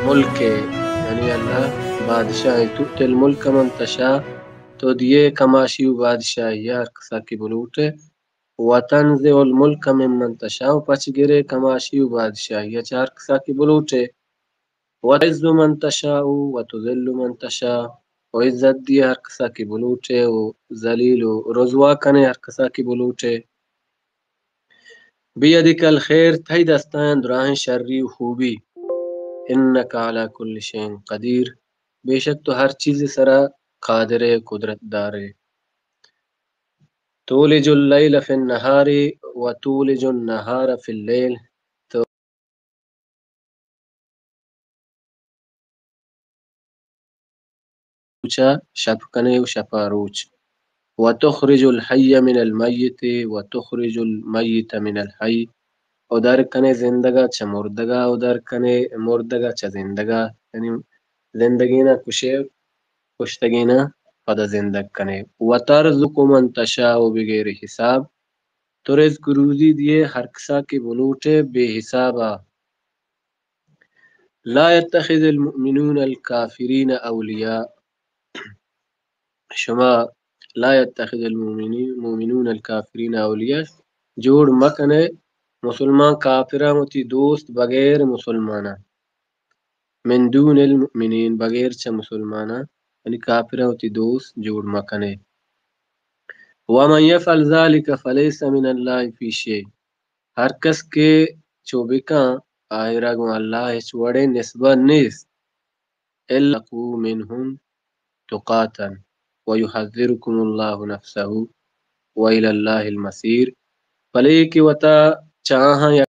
ملک ءَ، یعنی اللہ بادشاہ ایں، تؤتی الملک من تشاء، تو دیئے کماشی و بادشاہی ءَ ہر کسا کہ بلوٹے، و تنزع الملک ممن تشاء، و پچ گرے کماشی و بادشاہی ءَ چہ ہر کسا کہ بلوٹے، و تعز من تشاء و تذل من تشاء، و عزت دیئے ہر کسا کہ بلوٹے، و ذلیل و رسوا کنے ہر کسا کہ بلوٹے۔ بیدک الخیر، تئی دستاں دراہیں شری و خوبی۔ انک علی کل شیء قدیر، بے شک تو ہر چیز سرا قادر ئے، قدرت دار ئے۔ تولج اللیل فی النہار و تولج النہار فی اللیل، تو روچا شپ کنے و شپا روچ۔ و تخرج الحی من المیت و تخرج المیت من الحی، و در کنے زندگا چہ مردگا و در کنے مردگا چہ زندگا، یعنی زندگینا کشے، کشتگینا پدا زندگ کنے۔ و ترزق من تشاء بغیر حساب، تو رزق روزی دیئے ہر کسا کہ بلوٹے بے حسابا۔ لا یتخذ المؤمنون الکافرین اولیاء، شما لا یتخذ المؤمنین، مؤمنون الکافرین اولیاء، جوڑ مکنے مسلمان کافراں وتی دوست بغیر مسلماناں۔ من دون المؤمنین، بغیر چہ مسلماناں، یعنی کافراں وتی دوست جوڑ مکنے۔ ومن یفعل ذلک فلیس من اللہ فی شیء، ہر کس کہ چو بکاں، آئرا گوں اللہ ہچ وڑیں نسبت نیست۔ الا قو منهم تقاتا و یحذرکم اللہ نفسه و الی اللہ المصیر، بلے کہ وتا چہ آہاں یک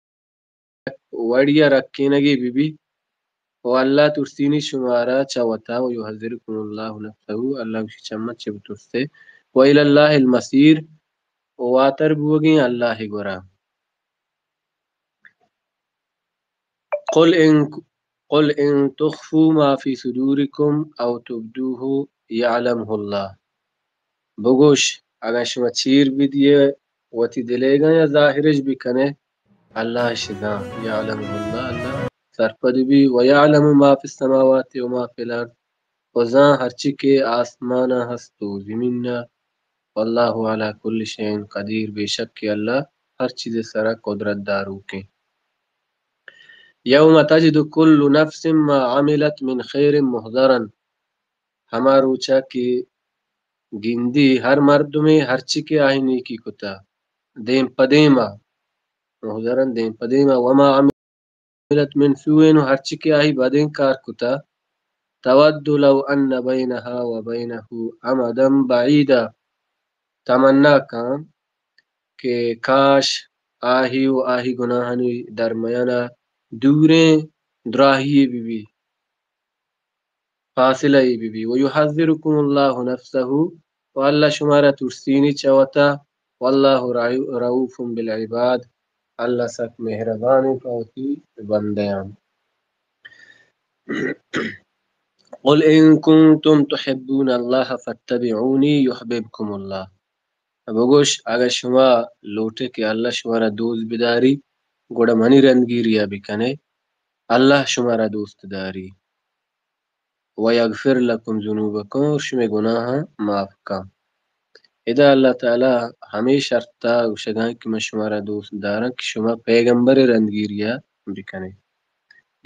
وڑیا رکینگی بہ بی، و اللہ ترسینی شمارا چہ وتا، و یحذرکم اللہ نفسه، اللہ گوشی چمت چہ بترسے، و الی اللہ المصیر، و واتر بوگیں اللہ گورا۔ قل ان، قل ان تخفوا ما فی صدورکم او تبدوه یعلمه اللہ۔ بگوش، اگاں شما چیر بدیے وتی دلیگاں یا ظاہرش بکنے، اللہ اش زان، یعلمه اللہ، اللہ سرپد بی، و یعلم ما فی السماوات و ما فی الارض، و زان ہرچی کہ آسمانا ہست و زمینا، واللہ علی کل شیء قدیر، بے شک کہ اللہ ہر چیز سرا قدرت داروکیں۔ یوم تجد کل نفس ما عملت من خیر محضرا، ہما روچا کہ گندی ہر مردمے ہرچی کہ آہی نیکی کتا دیم پہ دیما، محضرا دیم پہ دیما، وما عملت من سوء، و ہرچی کہ آہی بدیں کار کتا، تود لو ان بینها و بینه امدا بعیدا، تمنا کاں کہ کاش آہی و آہی گناہانی درمیانا دوریں دراہی بہ بی، فاصلہ ای بہ بی۔ و یحذرکم اللہ نفسه، و اللہ شمارا ترسینی چہ وتا، واللہ رعو-، رؤوف بالعباد، اللہ سک مہربانیں پہ وتی بندیاں۔ قل ان کنتم تحبون اللہ فاتبعونی یحببکم اللہ۔ بگوش، اگاں شما لوٹے کہ اللہ شمارا دوست بداری، گڑا منی رندگیریا بکنے، اللہ شمارا دوست داری۔ و یغفر لکم ذنوبکم، شمے گناہاں معاف کن۔ ادا اللہ تعالی ہمے شرطا گوشگاں کہ من شمارا دوست داراں کہ شما پیغمبر رندگیریا بکنے۔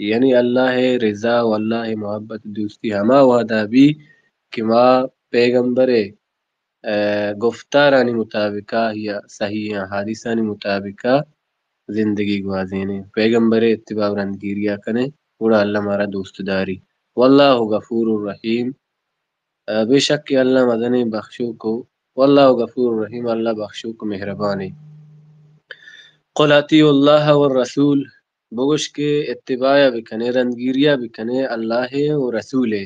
یعنی اللہ رضا و اللہ محبت دوستی ہما وہدا بی کہ ما پیغمبر ءِ گفتارانی مطابقا یا صحیح احادیثانی مطابقا زندگی گوازینیں، پیغمبر ءِ اتباع و رندگیریا کنیں، گڑا اللہ مارا دوست داری۔ واللہ غفور رحیم، بے شک کہ اللہ مزنیں بخشوک و، واللہ غفور رحیم، اللہ بخشوک و مہربانے۔ قل اطیعوا اللہ والرسول، بگوش کہ اتباعا بکنے، رندگیریا بکنے اللہ ءِ و رسول ءِ۔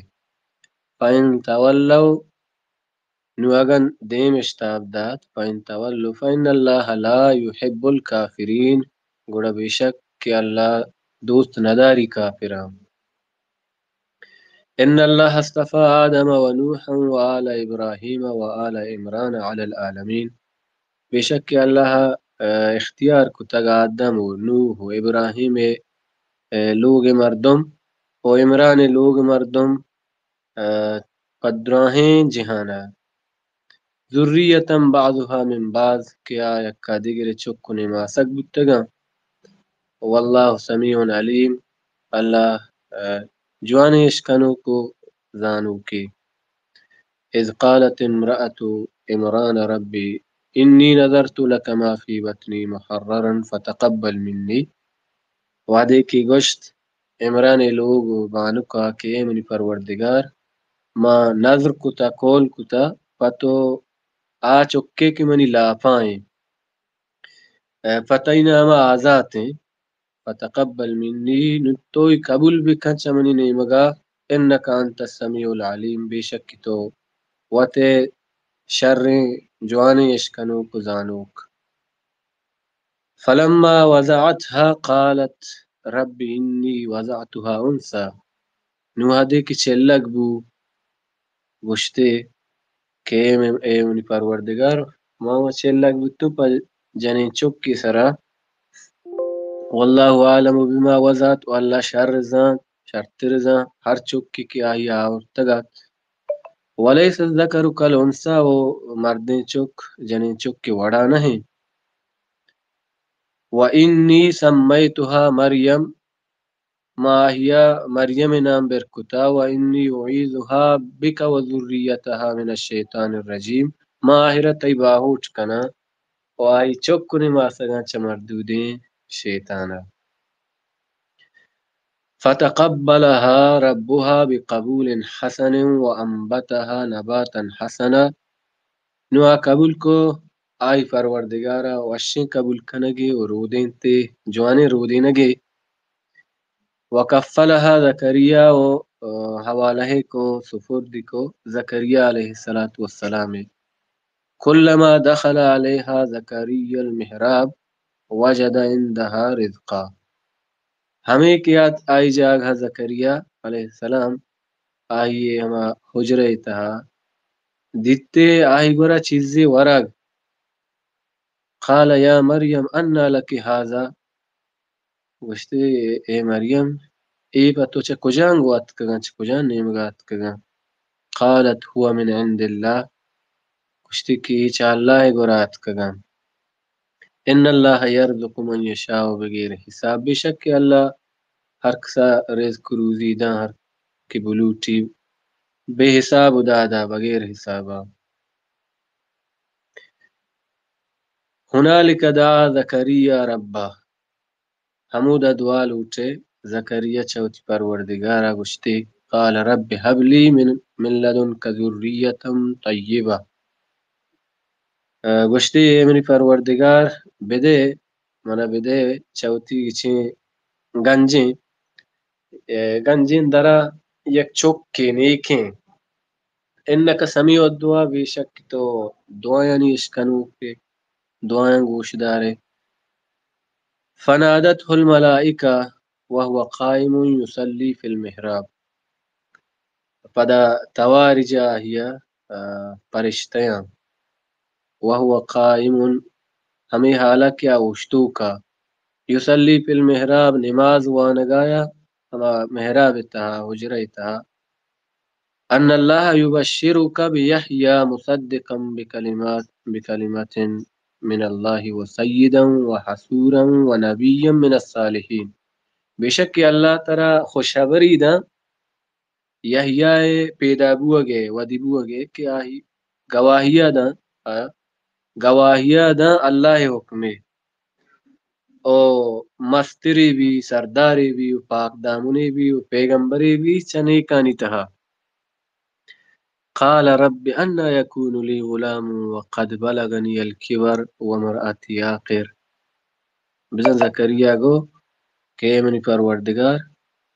فإن تولوا، نوں اگن دیم اش تاب دات، فإن تولوا فإن اللہ لا یحب الکافرین، گڑا بے شک کہ اللہ دوست نداری کافراں۔ ان اللہ اصطفی آدم و نوحا و آل ابراہیم و آل عمران علی العالمین، بے شک کہ اللہ ءَ اختیار کتگ آدم و نوح و ابراہیم ءِ لوگ ءِ مردم و عمران ءِ لوگ ءِ مردم، ءَ، پہ دراہیں جہان ءَ۔ ذریة بعضها من بعض، کہ آ یکا دگرے چک و نیماسگ بوتگاں۔ واللہ سمیع علیم، اللہ، ءَ، جوانیں اشکنوک و زانوکے۔ اذ قالت امرأة عمران رب انی نذرت لک ما فی بطنی محررا فتقبل منی۔ وہدے کہ گوشت عمران ءِ لوگ و بانکا کہ اے منی پروردگار، ما نذر کتا، قول کتا، پہ تو آ چکے کہ منی لاپا ایں، ءَ، پہ تئی ناما آزات ایں۔ فتقبل منی، نوں تو اے قبول بکن چہ منی نیمگا، انک انت السمیع العلیم، بے شک کہ تو وت ئے شریں جوانیں اشکنوک و زانوک۔ فلما وضعتها قالت رب انی وضعتها انثی۔ نوں وہدے کہ چلگ بو، گوشتے کہ اے من، اے منی پروردگار، ما و چلگ بوتوں پہ جنین چکے سرا۔ واللہ اعلم بما وضعت، و اللہ شر زانت، شرتر زانت ہر چکے کہ آئی آورتگ ات۔ ولیس الذکر کالانثی، و مردین چک جنین چک کے وڑا نہیں۔ و انی سمیتها مریم، ما آہیا مریم نام بر کتا، و انی اعیذها بک و ذریتها من الشیطان الرجیم، ما آہرا تئی باہوٹ کناں و آئی چک و نماسگاں چہ مردودیں شیطانا۔ فتقبلها ربها بقبول حسن و انبتها نباتا حسنا۔ نوں آ قبول کو، آئی پروردگارا وشیں قبول کنگے و رودینتے، جوانیں رودینگے۔ وکفلها زکریا و، ءَ، حوالہ کو، سپرد کو زکریا علیہ الصلوۃ والسلام۔ کلما دخل علیها زکریا المحراب وجد عندها رزقا۔ ہمے کہ آت آئی جاگہ زکریا علیہ السلام، آئی ہما حجرہ تہا دیتے آئی گورا چیزے ورگ۔ قال یا مریم انا لک هذا، گوشتے، اے مریم، اے پہ تو چہ کجانگو اتکگاں، چہ کجان نیمگا اتکگاں؟ قالت هو من عند اللہ، گوشتے کہ اے چہ اللہ ءِ گورا اتکگاں۔ ان اللہ یرزق من یشاء بغیر حساب، بے شک کہ اللہ ہر کسا رزق روزی داں، ہر کہ بلوٹی، بے حساب و دادا، بغیر حسابا۔ ہنالک دعا زکریا ربہ، ہمودا دعا لوٹے زکریا چہ وتی پروردگارا، گوشتے، قال رب هب لی من، من لدنک ذریة طیبہ۔ ءَ، گوشتے، اے منی پروردگار، بدے، منا بدے چہ وتی گچیں گنجیں، ءَ، گنجیں درا یک چکے نیکیں۔ انک سمیع الدعا، بے شک تو دعایانی اشکنوکے، دعایاں گوشدارے۔ فنادته الملائکہ وهو قائم یصلی فی المحراب۔ پدا توار جاہیا، ءَ، پرشتیاں، وهو قائم، ہمے حالا کہ آ اوشتوکا، یصلی فی المحراب، نماز وانگایا، ہما محراب تہا، حجرہ تہا۔ ان اللہ یبشرک بیحیی مصدقا بکلمات، بکلمۃ من اللہ وسیدا وحصورا ونبیا من الصالحین۔ بے شک کہ اللہ ترا خوشخبری داں یحییٰ ءِ پیدا بوگ ءِ، ودی بوگ ءِ کہ آئی گواہی ءَ داں، آ، گواہی ءَ داں اللہ ءِ حکم ءَ۔ او مسترے بی، سردارے بی، و پاک دامنے بی، و پیغمبرے بی چہ نیکانی تہا۔ قال رب أنى يكون لي غلام وقد بلغني الكبر وامرأتي عاقر۔ بزاں زکریا گو کہ اے منی پروردگار،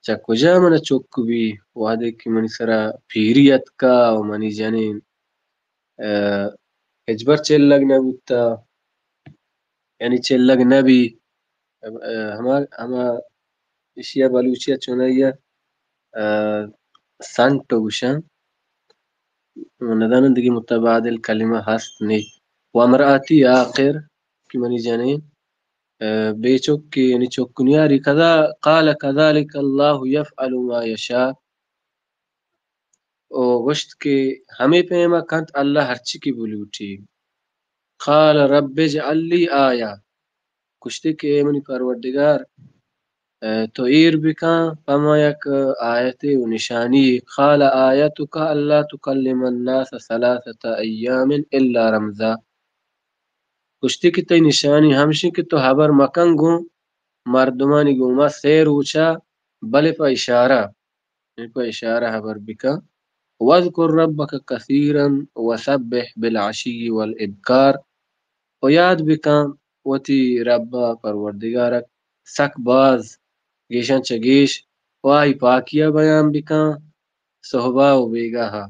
چہ کجا من چک بی، وہدے کہ منی سرا پیری اتکا و منی جنین، ء، ہچبر چلگ نہ بوتا، یعنی چلگ نہ بی۔ ء، ہما، ہما ایشی ء بلوچی ء چونائی ء، ء، سنٹ گوشاں۔ من نداناں دگہ متبادل کلمہ ہست نی۔ و امرأتی عاقر کہ منی جنین، اه، بے چکے، یعنی چک نیاری۔ کذا-، قال کذلک اللہ یفعل ما یشاء۔ او گوشت کہ ہمے پیما کنت اللہ ہرچی کہ بلوٹی۔ قال رب اجعل لی آیہ۔ گوشتی کہ اے منی پروردگار، اه، تو ایر بکن پہ ما یک آیتے و نشانی۔ قال آیتک اللہ تکلم الناس ثلاثة ایام الا رمزا۔ گوشتی کہ تئی نشانی ہمشی کہ تو ہبر مکن گوں مردمانی گوما سے روچا، بلے پہ اشارہ، یعنی پہ اشارہ ہبر بکن۔ واذکر ربک کثیرا وسبح بالعشی والابکار۔ و یاد بکن وتی رب ء پروردگار ء سک باز، گیشاں چہ گیش، و آئی پاکی ء بیان بکن سہبا و بیگاہ ء۔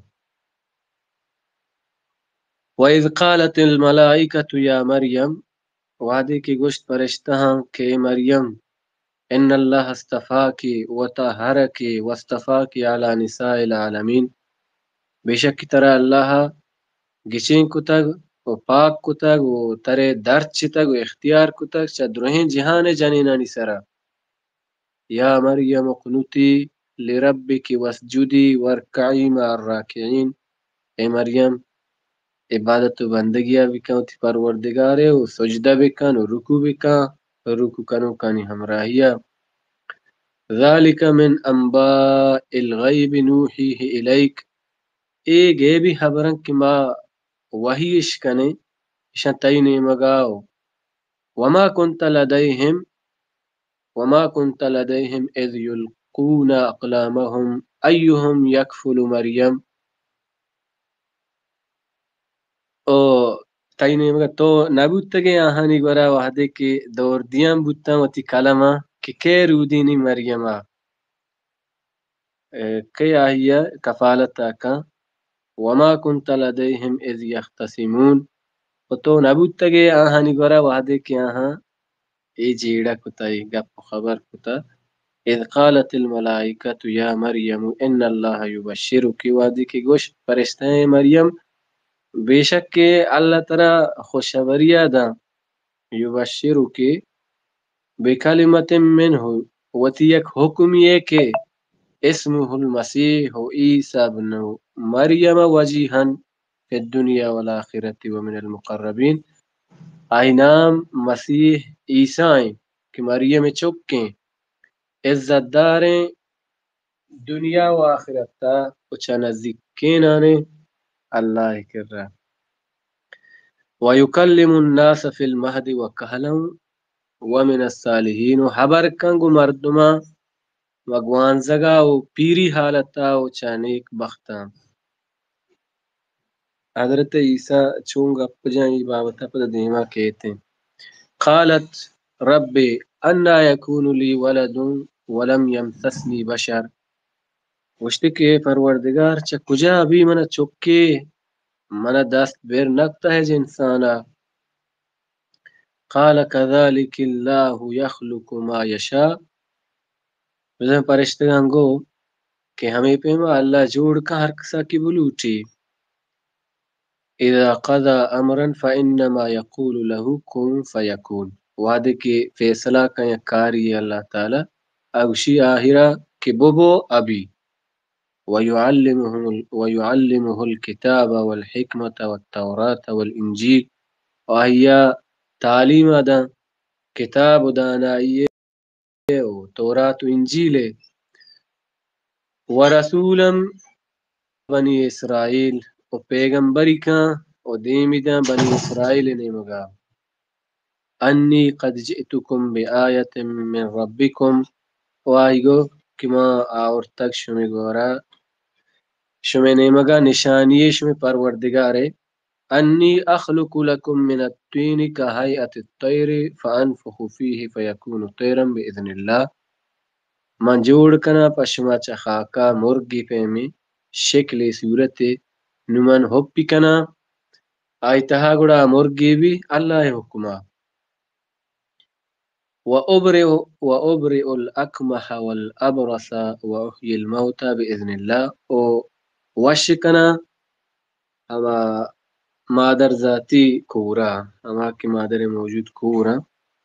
و اذ قالت الملائکۃ یا مریم، وہدے کہ گوشت پرشتہاں کہ اے مریم، ان اللہ اصطفاک وطہرک واصطفاک علی نساء العالمین، بے شک ترا اللہ گچین کتگ و پاک کتگ و ترے درچتگ و اختیار کتگ چہ درہیں جہان ء جنینانی سرا۔ یا مریم اقنتی لربک واسجدی وارکعی مع الراکعین۔ اے مریم، عبادت و بندگی ء بکن وتی پروردگار ء و سجدہ بکن و رکوع بکن، رکوع کنوکانی ہمراہی ء۔ ذالک من انباء الغیب نوحیہ الیک۔ اے غیبی خبراں کہ ما وحی اش کنیں، اشاں تئی نیمگا و وما کنت لدیہم، وما کنت لدیہم اذ یلقون اقلامہم ایہم یکفل مریم۔ او تئی نیمگا تو نہ بوتگے آہانی گورا وہدے کہ دور دیان بوتاں وتی قلماں کہ کئے رودینی مریم ء۔ اه، کئے آہی ء کفالت ء کن؟ وما کنت لدیہم اذ یختصمون، و تو نہ بوتگے آہانی گورا وہدے کہ آہاں اے جیڑہ کتا، اے گپ و خبر کتا۔ اذ قالت الملائکۃ یا مریم ان اللہ یبشرک، وہدے کہ گوشت پرشتہ اے مریم، بے شک کہ اللہ ترا خوشخبری ء داں، یبشرک، بکلمۃ منہ، وتی یک حکمی ء کہ اسمہ المسیح عیسی ابن مریم وجیہا فی الدنیا والآخرۃ ومن المقربین، آئی نام مسیح عیسی ایں کہ مریم ء چک ایں، عزت داریں دنیا و آخرت ء و چہ نزیکینان اللہ ء کرا۔ ویکلم الناس فی المہد وکہلا ومن الصالحین، و ہبر کن گوں مردماں و گوانزگا و پیری حالتا و چہ نیک بختاں۔ حضرت عیسی چون گپ جاں، ای بابت پد دیما کیت۔ قالت رب انا یکون لی ولد ولم یمسسنی بشر، گوشتی کہ اے پروردگار، چہ کجا بی من چکے، من دست بر نکتہ ہچ انسانا۔ قال کذلک اللہ یخلق ما یشاء، بزاں پرشتگاں گو کہ ہمے پیما اللہ جوڑ کن ہر کسا کہ بلوٹی۔ اذا قضى امرا فانما یقول له کن فیکون، وہدے کہ فیصلہ کن یک کاری اللہ تعالی، اگشی آہرا کہ ببو ابی۔ ویعلمه ال-، ویعلمه الکتاب والحکمۃ والتوراۃ والانجیل، و آہیا تعلیم داں کتاب و دانائی و تورات و انجیل ء، ورسولا بنی اسرائیل، و پیغمبری کاں و دیمی داں بنی اسرائیل نیمگا۔ انی قد جئتکم بآیۃ من ربکم، و آئی گو کہ ما آورتگ شمے گورا، شمے نیمگا نشانی شمے پروردگارے۔ انی اخلق لکم من الطین کہیئۃ الطیر فانفخ فیہ فیکون طیرا باذن اللہ۔ من جوڑ کناں پہ شما چہ خاکا مرگے پیمیں شکلے صورتے، نوں من ہپی کناں آئی تہا، گڑا مرگے بی اللہ ء حکما۔ و ابرئ، و ابرئ الاکمہ والابرص و احیی الموتی باذن اللہ، و وش کناں ہما مادر زاتی کورا، ہما کہ مادر موجود کورا،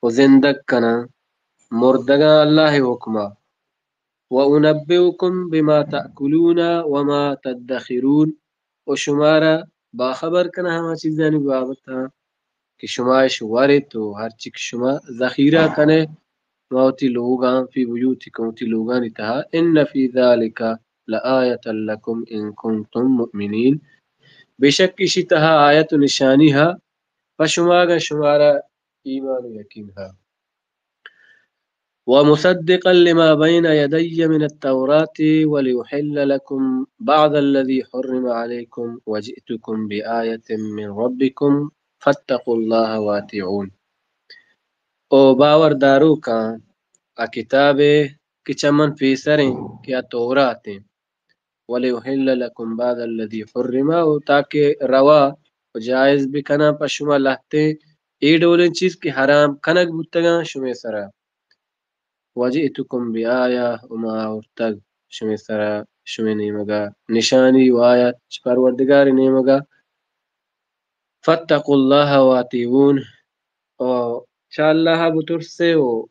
و زندگ کناں مردگاں اللہ ءِ حکما۔ و انبئکم بما تأکلون و ما تدخرون، و شمارا باخبر کناں ہما چیزانی بابتا کہ شما اش ورت و ہرچی کہ شما ذخیرہ کنئے، ما وتی لوگاں، فی بیوتکم، وتی لوگانی تہا، ان فی ذلک لآیة لکم ان کنتم مؤمنین، بے شک ایشی تہا آیت و نشانی ہا پہ شما اگاں شمارا ایمان و یقین ہا۔ ومصدقا لما بين يدي من التوراة ولأحل لكم بعض الذي حرم عليكم وجئتكم بآية من ربكم فاتقوا الله وأطيعون۔ او باور داروکاں، آ کتابے کہ چہ من پیسریں کہ آ توراتیں، ولأحل لكم بعض الذي حرم، و تاکہ روا و جائز بکناں پہ شما لہتیں اے ڈولیں چیز کہ حرام کنگ بوتگاں شمے سرا۔ وجئتكم بآية، و ما آورتگ شمے سرا، شمے نیمگا نشانی و آیت چہ پروردگار نیمگا۔ فاتقوا الله وأطيعون، و چہ اللہ بترسے و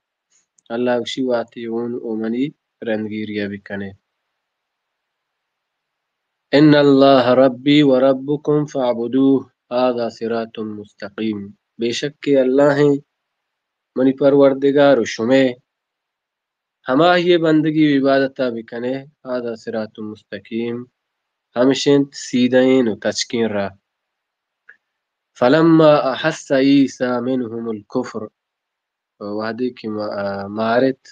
اللہ گوشی وأطيعون، و منی رندگیری بکنے۔ ان اللہ ربی و ربکم فاعبدوہ ھذا صراط مستقیم، بے شک کہ اللہ ایں منی پروردگار و شمے، ہمائی بندگی و عبادتا بکنے، ھذا صراط مستقیم، ہمش انت سیدھیں و تچکیں راہ۔ فلما احس عیسی منهم الکفر، وہدے کہ ما-، مارت،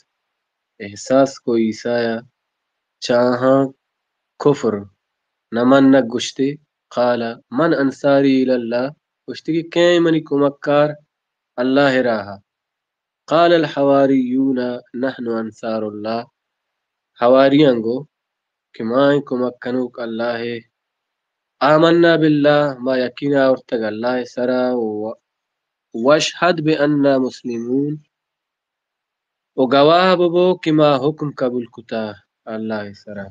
احساس کو عیسیٰ چہ آہاں کفر، نہ منگ گوشتے، قال من انصاری الی اللہ، گوشتے کہ کئے منی کمکار اللہ راہا۔ قال الحواریون نحن انصار اللہ، حواریاں گو کہ ما ایں کمک کنوک اللہ ءِ۔ آمنا باللہ، ما یقین آورتگ اللہ ءِ سرا، و واشہد بأننا مسلمون، و گواہ ببو کہ ما حکم قبول کتا اللہ ءِ سرا۔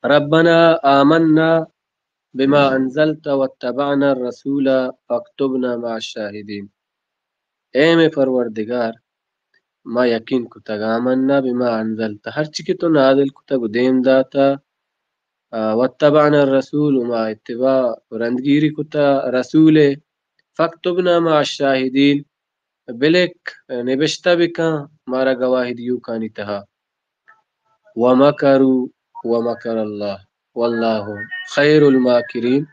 ربنا آمنا بما انزلت واتبعنا الرسول فاکتبنا مع الشاہدین۔ اے مئے پروردگار، ما یقین کتگ، آمنا بما انزلت، ہرچی کہ تو نازل کتگ و دیم داتا، آ، واتبعنا الرسول، و ما اتباع و رندگیری کتا رسول ءِ، فاکتبنا مع الشاہدین، بلک، نبشتہ بکن مارا گواہی دیوکانی تہا۔ ومکروا ومکر اللہ واللہ خیر الماکرین،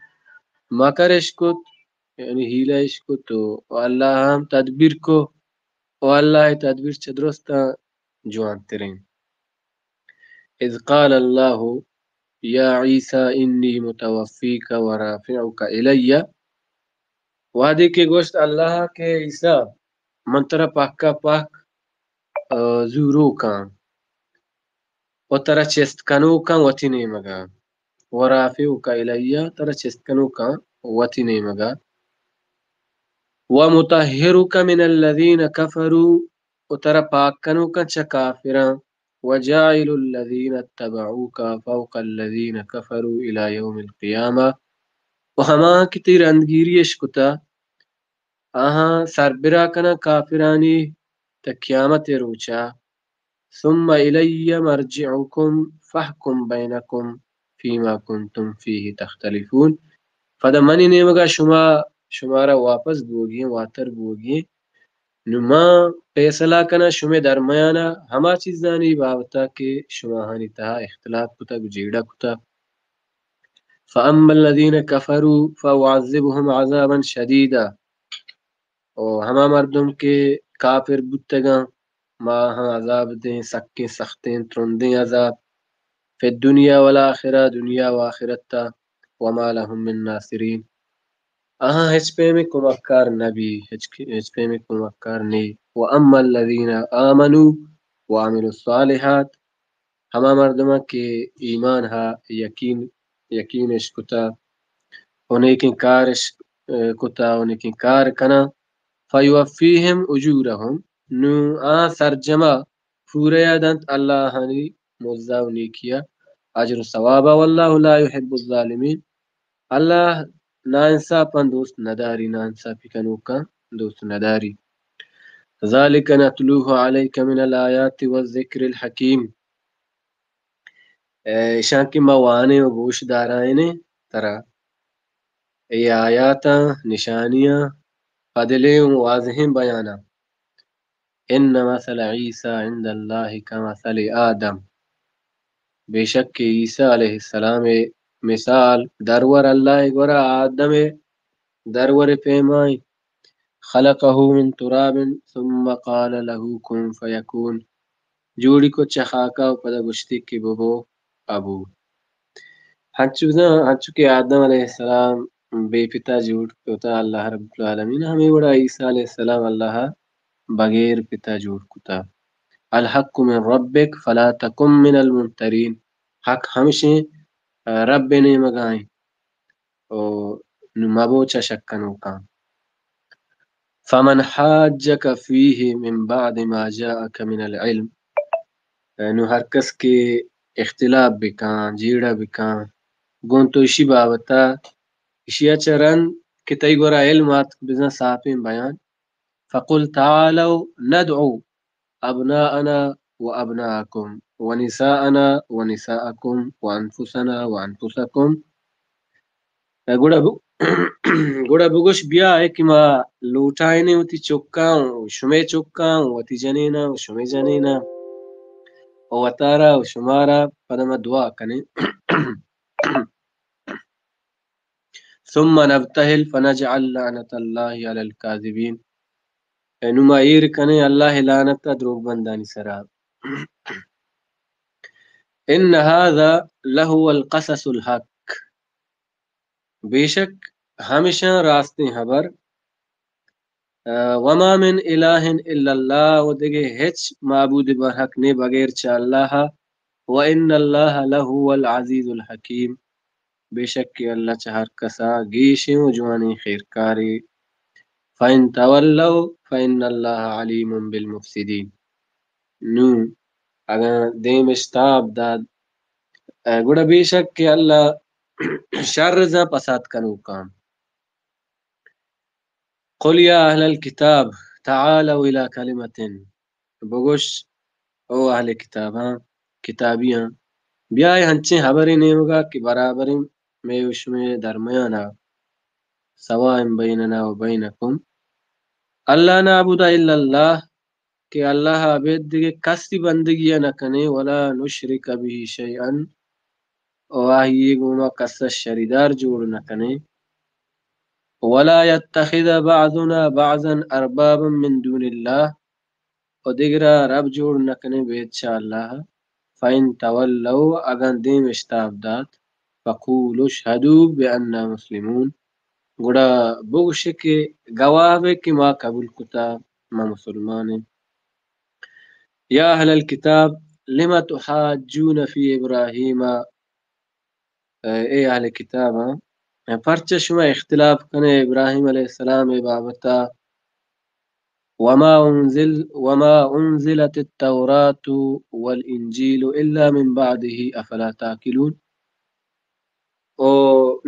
مکر اش کت، یعنی حیلہ اش کت، و اللہ ہم تدبیر کو، و اللہ ءِ تدبیر چہ درستاں جوانتریں۔ اذ قال اللہ یا عیسی انی متوفیک و رافعک الی، وہدے کہ گوشت اللہ کہ عیسی، من ترا پاکا پاک، آ، زوروکاں و ترا چست کنوکاں وتی نیمگا، و رافعک الی، ترا چست کنوکاں وتی نیمگا، و مطہرک من الذین کفروا، و ترا پاک کنوکاں چہ کافراں، و جاعل الذین اتبعوک فوق الذین کفروا الی یوم القیامہ، و ہما کہ تئی رندگیری اش کتا، آہاں سربرا کناں کافرانی تا قیامت روچا۔ ثم الی مرجعکم فاحکم بینکم فیما کنتم فیہ تختلفون۔ پدا منی نیمگا شما، شمارا واپس بوگی، واتر بوگی۔ نو ما فیصلہ کناں شمے درمیانا ہما چیزانی بابتا کہ شماہانی تہا اختلاف کتا، جیڑہ کتا۔ فاما الذین کفروا فاعذبهم عذابا شدیدا، و ہما مردم کہ کافر بوتگاں، ما آہاں عذاب دیں، سکیں سختیں ترندیں عذاب، فی الدنیا والآخرہ، دنیا و آخرتا، وما لهم من ناصرین، آہاں ہچ پیمیں کمکار نبی، ہچ، ہچ پیمیں کمکار نی۔ واما الذین آمنوا وعملوا الصالحات، ہما مردماں کہ ایمان ہا، یقین، یقین اش کتا، و نیکیں کار اش، اے، کتا و نیکیں کار کناں، فیوفیہم اجورہم، نو آ سرجما پوریا دنت اللہ آہانی مزدا و نیکیا، اجر و ثوابا، واللہ لا یحب الظالمین، اللہ ناانصافاں دوست نداری، ناانصافی کنوکاں دوست نداری۔ ذلك نتلوه عليك من الآيات والذكر الحكيم. اے، اشاں کہ ما وانیں و گوش دارائیں ترا، اے آیاتاں، نشانیاں، پدلیں و واضحیں بیاناں. ان مثل عیسی عند اللہ کمثل آدم، بے شک کہ عیسی علیہ السلام مثال درور اللہ گورا آدم درور پیمائیں. خلقه من تراب ثم قال له كن فيكون، جوڑی کو چہ خاکا و پدا گوشتی کہ ببو ابو. ہنچو بزاں، ہنچو کہ آدم علیہ السلام بے پتا جوڑ کتا اللہ رب العالمین، ہمیں وڑا عیسی علیہ السلام اللہ بغیر پتا جوڑ کتا. الحق من ربك فلا تكن من الممترين، حق ہمشیں رب نیمگائیں، و نو مبو چہ شک کنوکاں. فمن حاجك فيه من بعد ما جاءك من العلم، نو ہر کس کہ اختلاف بکاں، جیڑہ بکاں، گوں تو اشی بابتا، اشیا چہ رند کہ تئی گورا علم آتک بزاں صافیں بیان، فقل تعالوا ندع ابناءنا وابناءكم ونساءنا ونساءكم وانفسنا وانفسكم. گڑا ب-، گڑا بگوش، بیا اے کہ ما لوٹائینیں وتی چکاں و شمے چکاں و وتی جنیناں و شمے جنیناں و وتارا و شمارا، پدا ما دعا کنیں. ثم نبتهل فنجعل لعنة الله على الكاذبين. نو ما ایر کنیں اللہ لعنت دروگ بندانی سرا. ان هذا لهو القصص الحق، بے شک ہمشاں راستیں حبر. وما من اله الا الله، و دگہ ہچ معبود برحق نے بغیر چہ اللہ. وان الله لهو العزيز الحكيم، بے شک کہ اللہ چہ ہر کسا گیشیں و جوانیں خیرکارے. فإن تولوا فإن الله عليم بالمفسدين. نوں اگاں دیم اش تاب دات، گڑا بے شک کہ اللہ شر زاں پساد کنوکاں. قل يا أهل الكتاب تعالوا إلى كلمة، بگوش، او اہل کتاباں، کتابیاں، بیائے ہنچیں ہبرے نیمگا کہ برابریں مئے و شمئے درمیانا، سواء بيننا وبينكم ألا نعبد إلا الله، کہ اللہ ء ابید دگہ کسی بندگی ء نہ کنیں، ولا نشرک به شیئا، و آئی ء گوما کس ء شریدار جوڑ نہ کنیں، ولا یتخذ بعضنا بعضا اربابا من دون اللہ، و دگرا رب جوڑ نہ کنیں بید چہ اللہ ء. فإن تولوا، اگاں دیم اشتاب دات، فقولوا اشهدوا بأننا مسلمون، گڑا بگوش کہ گواہ بے کہ ما قبول کتا، ما مسلمان ایں. یا اہل الکتاب لم تحاجون فی ابراہیم، اے اہل کتاباں، پرچہ شما اختلاف کنے ابراہیم علیہ السلام ء بابتا؟ وما انزل، وما انزلت التوراة والانجیل الا من بعده افلا تعقلون. و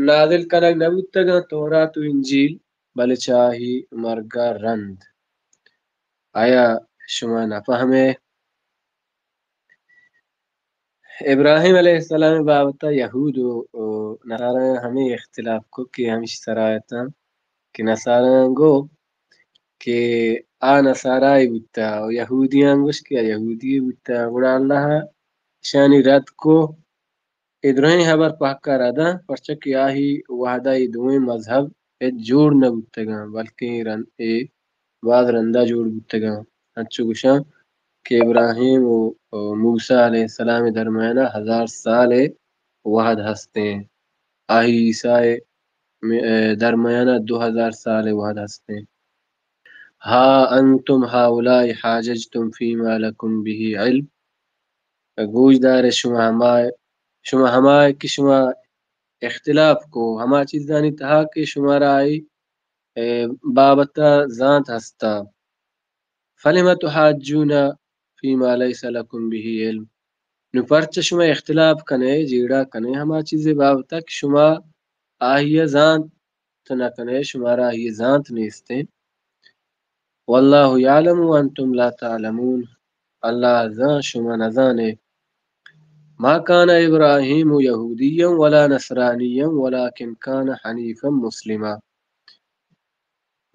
نازل کنگ نہ بوتگاں تورات و انجیل، بلے چہ آہی مرگ ء رند. آیا شما نہ پہمے؟ ابراہیم علیہ السلام ء بابت ء یہود و، و نصارایاں ہمے اختلاف کو کہ ہمشی سرا اتاں کہ نصارایاں گو کہ آ نصارای بوتا و یہودیاں گوش کہ آ یہودی بوتا. گڑا اللہ ء اشانی رد کو. اے درہیں ہبر پہکا رداں، پرچا کہ آہی وہدا اے دوئیں مذہب ہچ جوڑ نہ بوتگاں، بلکیں رند، اے باز رندا جوڑ بوتگاں. انچو گوشاں کہ ابراہیم و، و موسی علیہ السلام درمیانا ہزار سال وہد ہستیں، آہی عیسی م-، درمیانا دو ہزار سال وہد ہستیں. ها انتم هؤلاء حاججتم فيما لكم به علم، گوش دارے شما ہما، شما ہما کہ شما اختلاف کو ہما چیزانی تہا کہ شمارا آئی، اے، بابت ء زانت ہستا. فلم تحاجون فيما ليس لكم به علم، نو پرچہ شما اختلاف کنے، جیڑہ کنے ہما چیزے بابت ء کہ شما آہی ء زانت نہ کنے، شمارا آہی ء زانت نیستیں. والله يعلم وأنتم لا تعلمون، اللہ زان شما نزانے۔ ما كان إبراهيم يهوديا ولا نصرانيا ولكن كان حنيفا مسلما۔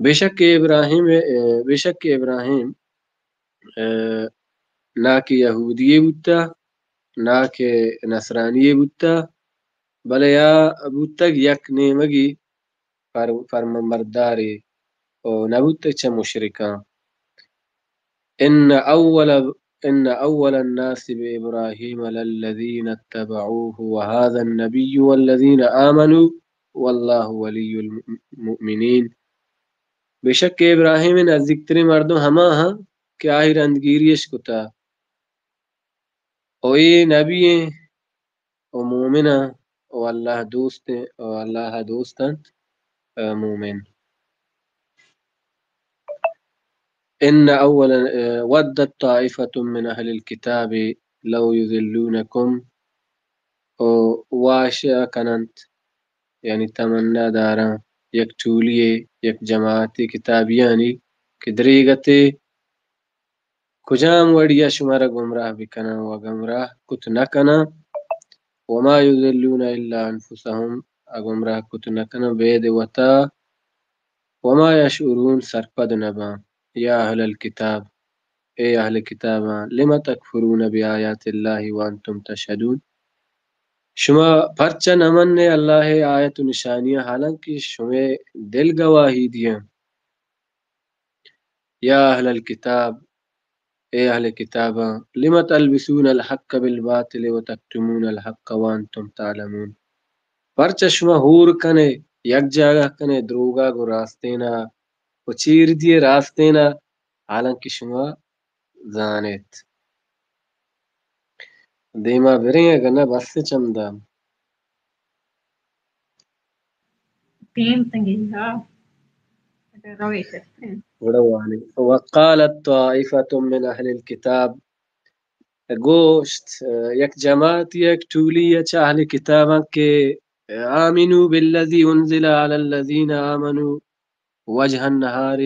بے شک ابراہیم، بے شک ابراہیم، نہ کہ یہودی بوتا، نہ کہ نصرانی بوتا، بلے آ بوتگ یک نیمگی پر-، فرمانبردارے و نہ بوتگ چہ مشرکاں۔ إن أول، إن أول الناس بإبراهيم للذين اتبعوه وهذا النبي والذين آمنوا والله ولي المؤمنين۔ بے شک ابراہیم نزیکترین مردم ہما ہاں کہ آہی رندگیری اش کتا۔ او اے نبی ایں، او مومن ایں، او اللہ دوست ایں، او اللہ دوست انت، اے مومن۔ إن أولا، ودت طائفة من أهل الكتاب لو يضلونكم، او واش کننت، یعنی تمنا داراں یک ٹولی، یک جماعت کتابیانی کہ دریگتے کجام وڑیا شمارا گمراہ بکناں و گمراہ کت نہ کناں۔ وما يضلون إلا أنفسهم، ء گمراہ کت نہ کناں بید وتا۔ وما يشعرون، سرپد نہ باں۔ يا أهل الكتاب، اے اہل کتاباں، لم تكفرون بآيات الله وأنتم تشهدون، شما پرچا نہ منے اللہ ء آیت و نشانیاں، حالانکہ شمے دل گواہی دیاں۔ يا أهل الكتاب، اے اہل کتاباں، لم تلبسون الحق بالباطل وتكتمون الحق وأنتم تعلمون، پرچا شما ہور کنے، یک جاگہ کنے دروگا گوں راستینا و چیر دیے راستینا، حالانکہ شما زانیت۔ دیما بریں اگہ نہ بس چمدا۔ ٹیم تنگی ہا۔ اگہ روے چکریں۔ گڑا وانی۔ وقالت طائفة من أهل الكتاب، گوشت یک جماعت، یک ٹولی چہ اہل کتاباں کہ آمنوا بالذي أنزل على الذين آمنوا وجه النهار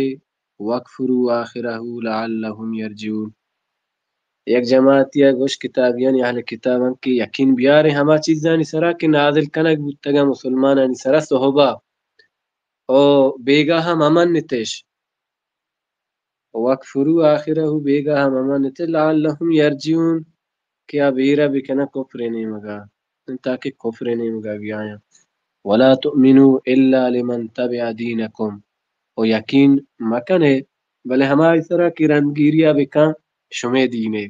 واكفروا آخره لعلهم يرجعون۔ یک جماعتی ء گوش کتابیانی اہل کتاباں کہ یقین بیاریں ہما چیزانی سرا کہ نازل کنگ بوتگاں مسلمانانی سرا صحبا، او بیگاہ ہم امن نتش۔ واکفروا آخرہ، بیگاہ ہم امن نتش، لعلهم يرجعون، کہ آ بیرہ بکناں کفر ء نیمگا، تاکہ کفر ء نیمگا بیایاں۔ ولا تؤمنوا الا لمن تبع دينكم، و یقین مکنے بلے ہمائی سرا کہ رندگیریا بکن شمے دینے۔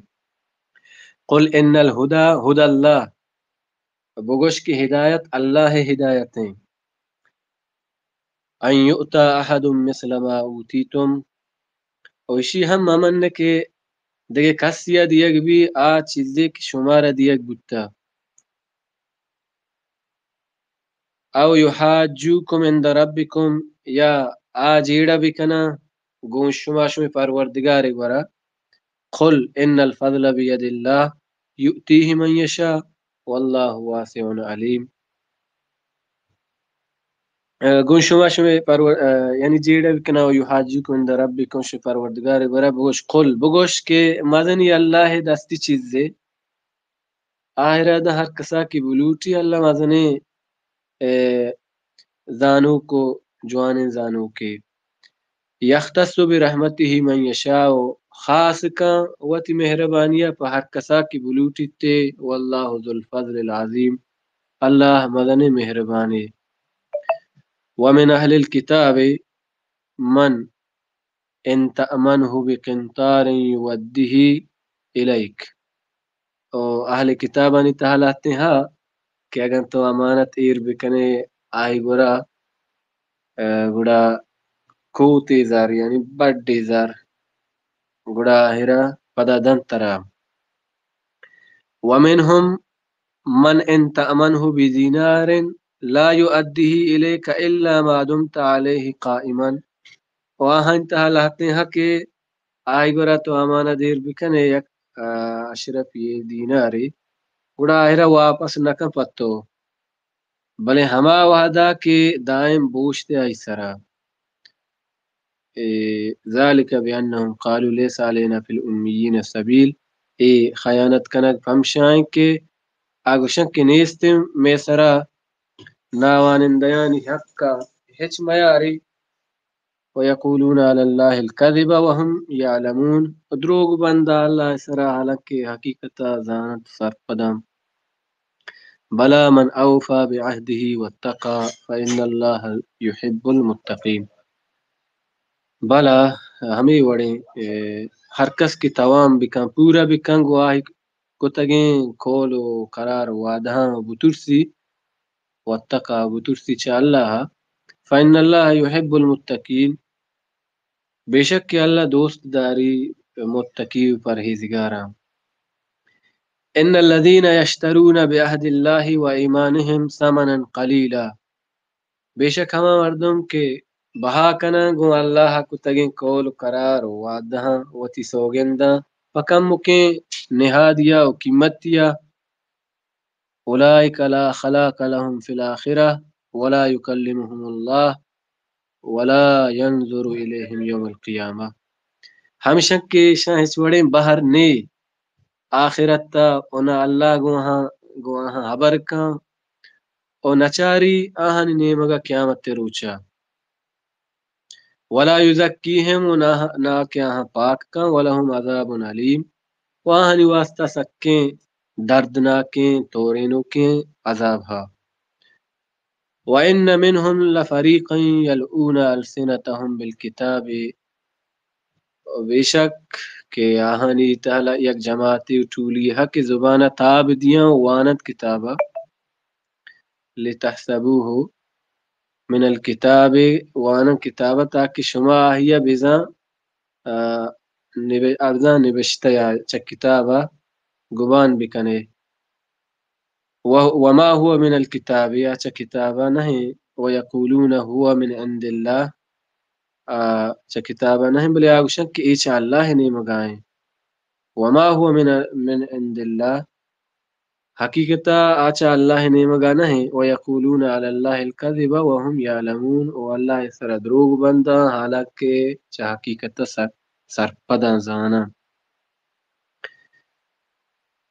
قل ان الهدى هدى الله، بگوش کہ ہدایت اللہ ء ہدایت ایں۔ ان يؤتى احد مثل ما اوتيتم، و اشی ہم ممن کہ دگہ کسی ء دیگ بی آ چیزے کہ شمارا دیگ بوتا۔ او يحاجوكم عند ربكم، یا آ جیڑہ بکناں گوں شما شمے پروردگار ء گورا۔ قل ان الفضل بيد الله يؤتيه من يشاء والله واسع عليم۔ ء گوں شما شمے پرور-، ء یعنی جیڑہ بکناں، و يحاجوكم عند ربكم، شمے پروردگار ء گورا بگوش، قل، بگوش کہ مزنی اللہ ء دستی چیزے، آہرا داں ہر کسا کہ بلوٹی اللہ مزنیں، ء، زانوک و جوانیں زانوکے۔ يختص برحمته من يشاء، خاص کن وتی مہربانیا پہ ہر کسا کہ بلوٹیت، والله ذو الفضل العظيم، اللہ مزنیں مہربانے۔ ومن اهل الكتاب من ان تأمنه بقنطار يؤده إليك۔ او اہل کتابانی تہا لہتیں ہا کہ اگن تو امانت ایر بکنے آئی گورا، ء، گڑا کوتے زر، یعنی بڈے زر، گڑا آہرا پدا دنت ترا۔ ومنهم من ان تأمنه بدينار لا يؤده إليك إلا ما دمت عليه قائما۔ و آہانی تہا لہتیں ہا کہ آئی گورا تو امانت دیر بکنے یک، ء، اشرفی دینارے، گڑا آہرا واپس نکن پہ تو، بلے ہما وہدا کہ دائم بوشتے آئی سرا۔ اے، ذلك بأنهم قالوا ليس علينا في الأميين سبيل، اے خیانت کنگ پمشائیں کہ آ گوشن کہ نیستیں مئے سرا ناوانندیانی حق ءَ ہچ میارے۔ ويقولون على الله الكذب وهم يعلمون، و دروگ بنداں اللہ ءِ سرا حالانکہ حقیقت ءَ زانت سرپداں۔ بلى من أوفى بعهده واتقى فإن الله يحب المتقين۔ بلى، ہمے وڑیں، اے، ہر کس کہ توام بکن، پورا بکن، گوں آئی کتگیں قول و قرار و وعدہاں بترسی، واتقى، بترسی چہ اللہ ءَ، فإن الله يحب المتقين، بے شک کہ اللہ دوست داری متقی و پرہیزگاراں۔ إن الذين يشترون بعهد الله وأيمانهم ثمنا قليلا، بے شک ہما مردم کہ بہا کناں گوں اللہ ءَ کتگیں قول و قرار و وعدہاں، وتی سوگنداں، پہ کمکیں نہادیا و قیمتیا، أولئك لا خلاق لهم في الآخرة ولا يكلمهم الله ولا ينظر إليهم يوم القيامة۔ ہمشن کہ ایشاں ہچ وڑیں بہر نے آخرت ءَ، و نہ اللہ گوں آہاں، گوں آہاں ہبر کن، و نچاری آہانی نیمگا قیامت روچا۔ ولا يزكيهم، و نہ، نہ کہ آہاں پاک کن، ولهم عذاب أليم، و آہانی واسطہ سکیں دردناکیں تورینوکیں عذاب ہا۔ وإن منهم لفريقا يلوون ألسنتهم بالكتاب، و بے شک کہ آہانی تہا یک جماعتے و ٹولی ہا کہ زبان ءَ تاب دیاں و واننت کتاب ءَ۔ لتحسبوه من الكتاب، واننت کتاب ءَ تاکہ شما آہی ءَ بزاں، آ، نب-، ارزاں نبشتہ یا چہ کتاب ءَ گمان بکنے۔ و-، وما هو من الكتاب، آ چہ کتاب ءَ نہ ایں۔ ويقولون هو من عند الله، آ چہ کتاب ءَ نہ ایں، بلے آ گوشنت کہ اے چہ اللہ ءِ نیمگا ایں۔ وما هو من، من عند الله، حقیقت ءَ آ چہ اللہ ءِ نیمگا نہ ایں۔ ويقولون على الله الكذب وهم يعلمون، و اللہ ءِ سرا دروگ بنداں، حالانکہ چہ حقیقت ءَ سر-، سرپداں، زاناں۔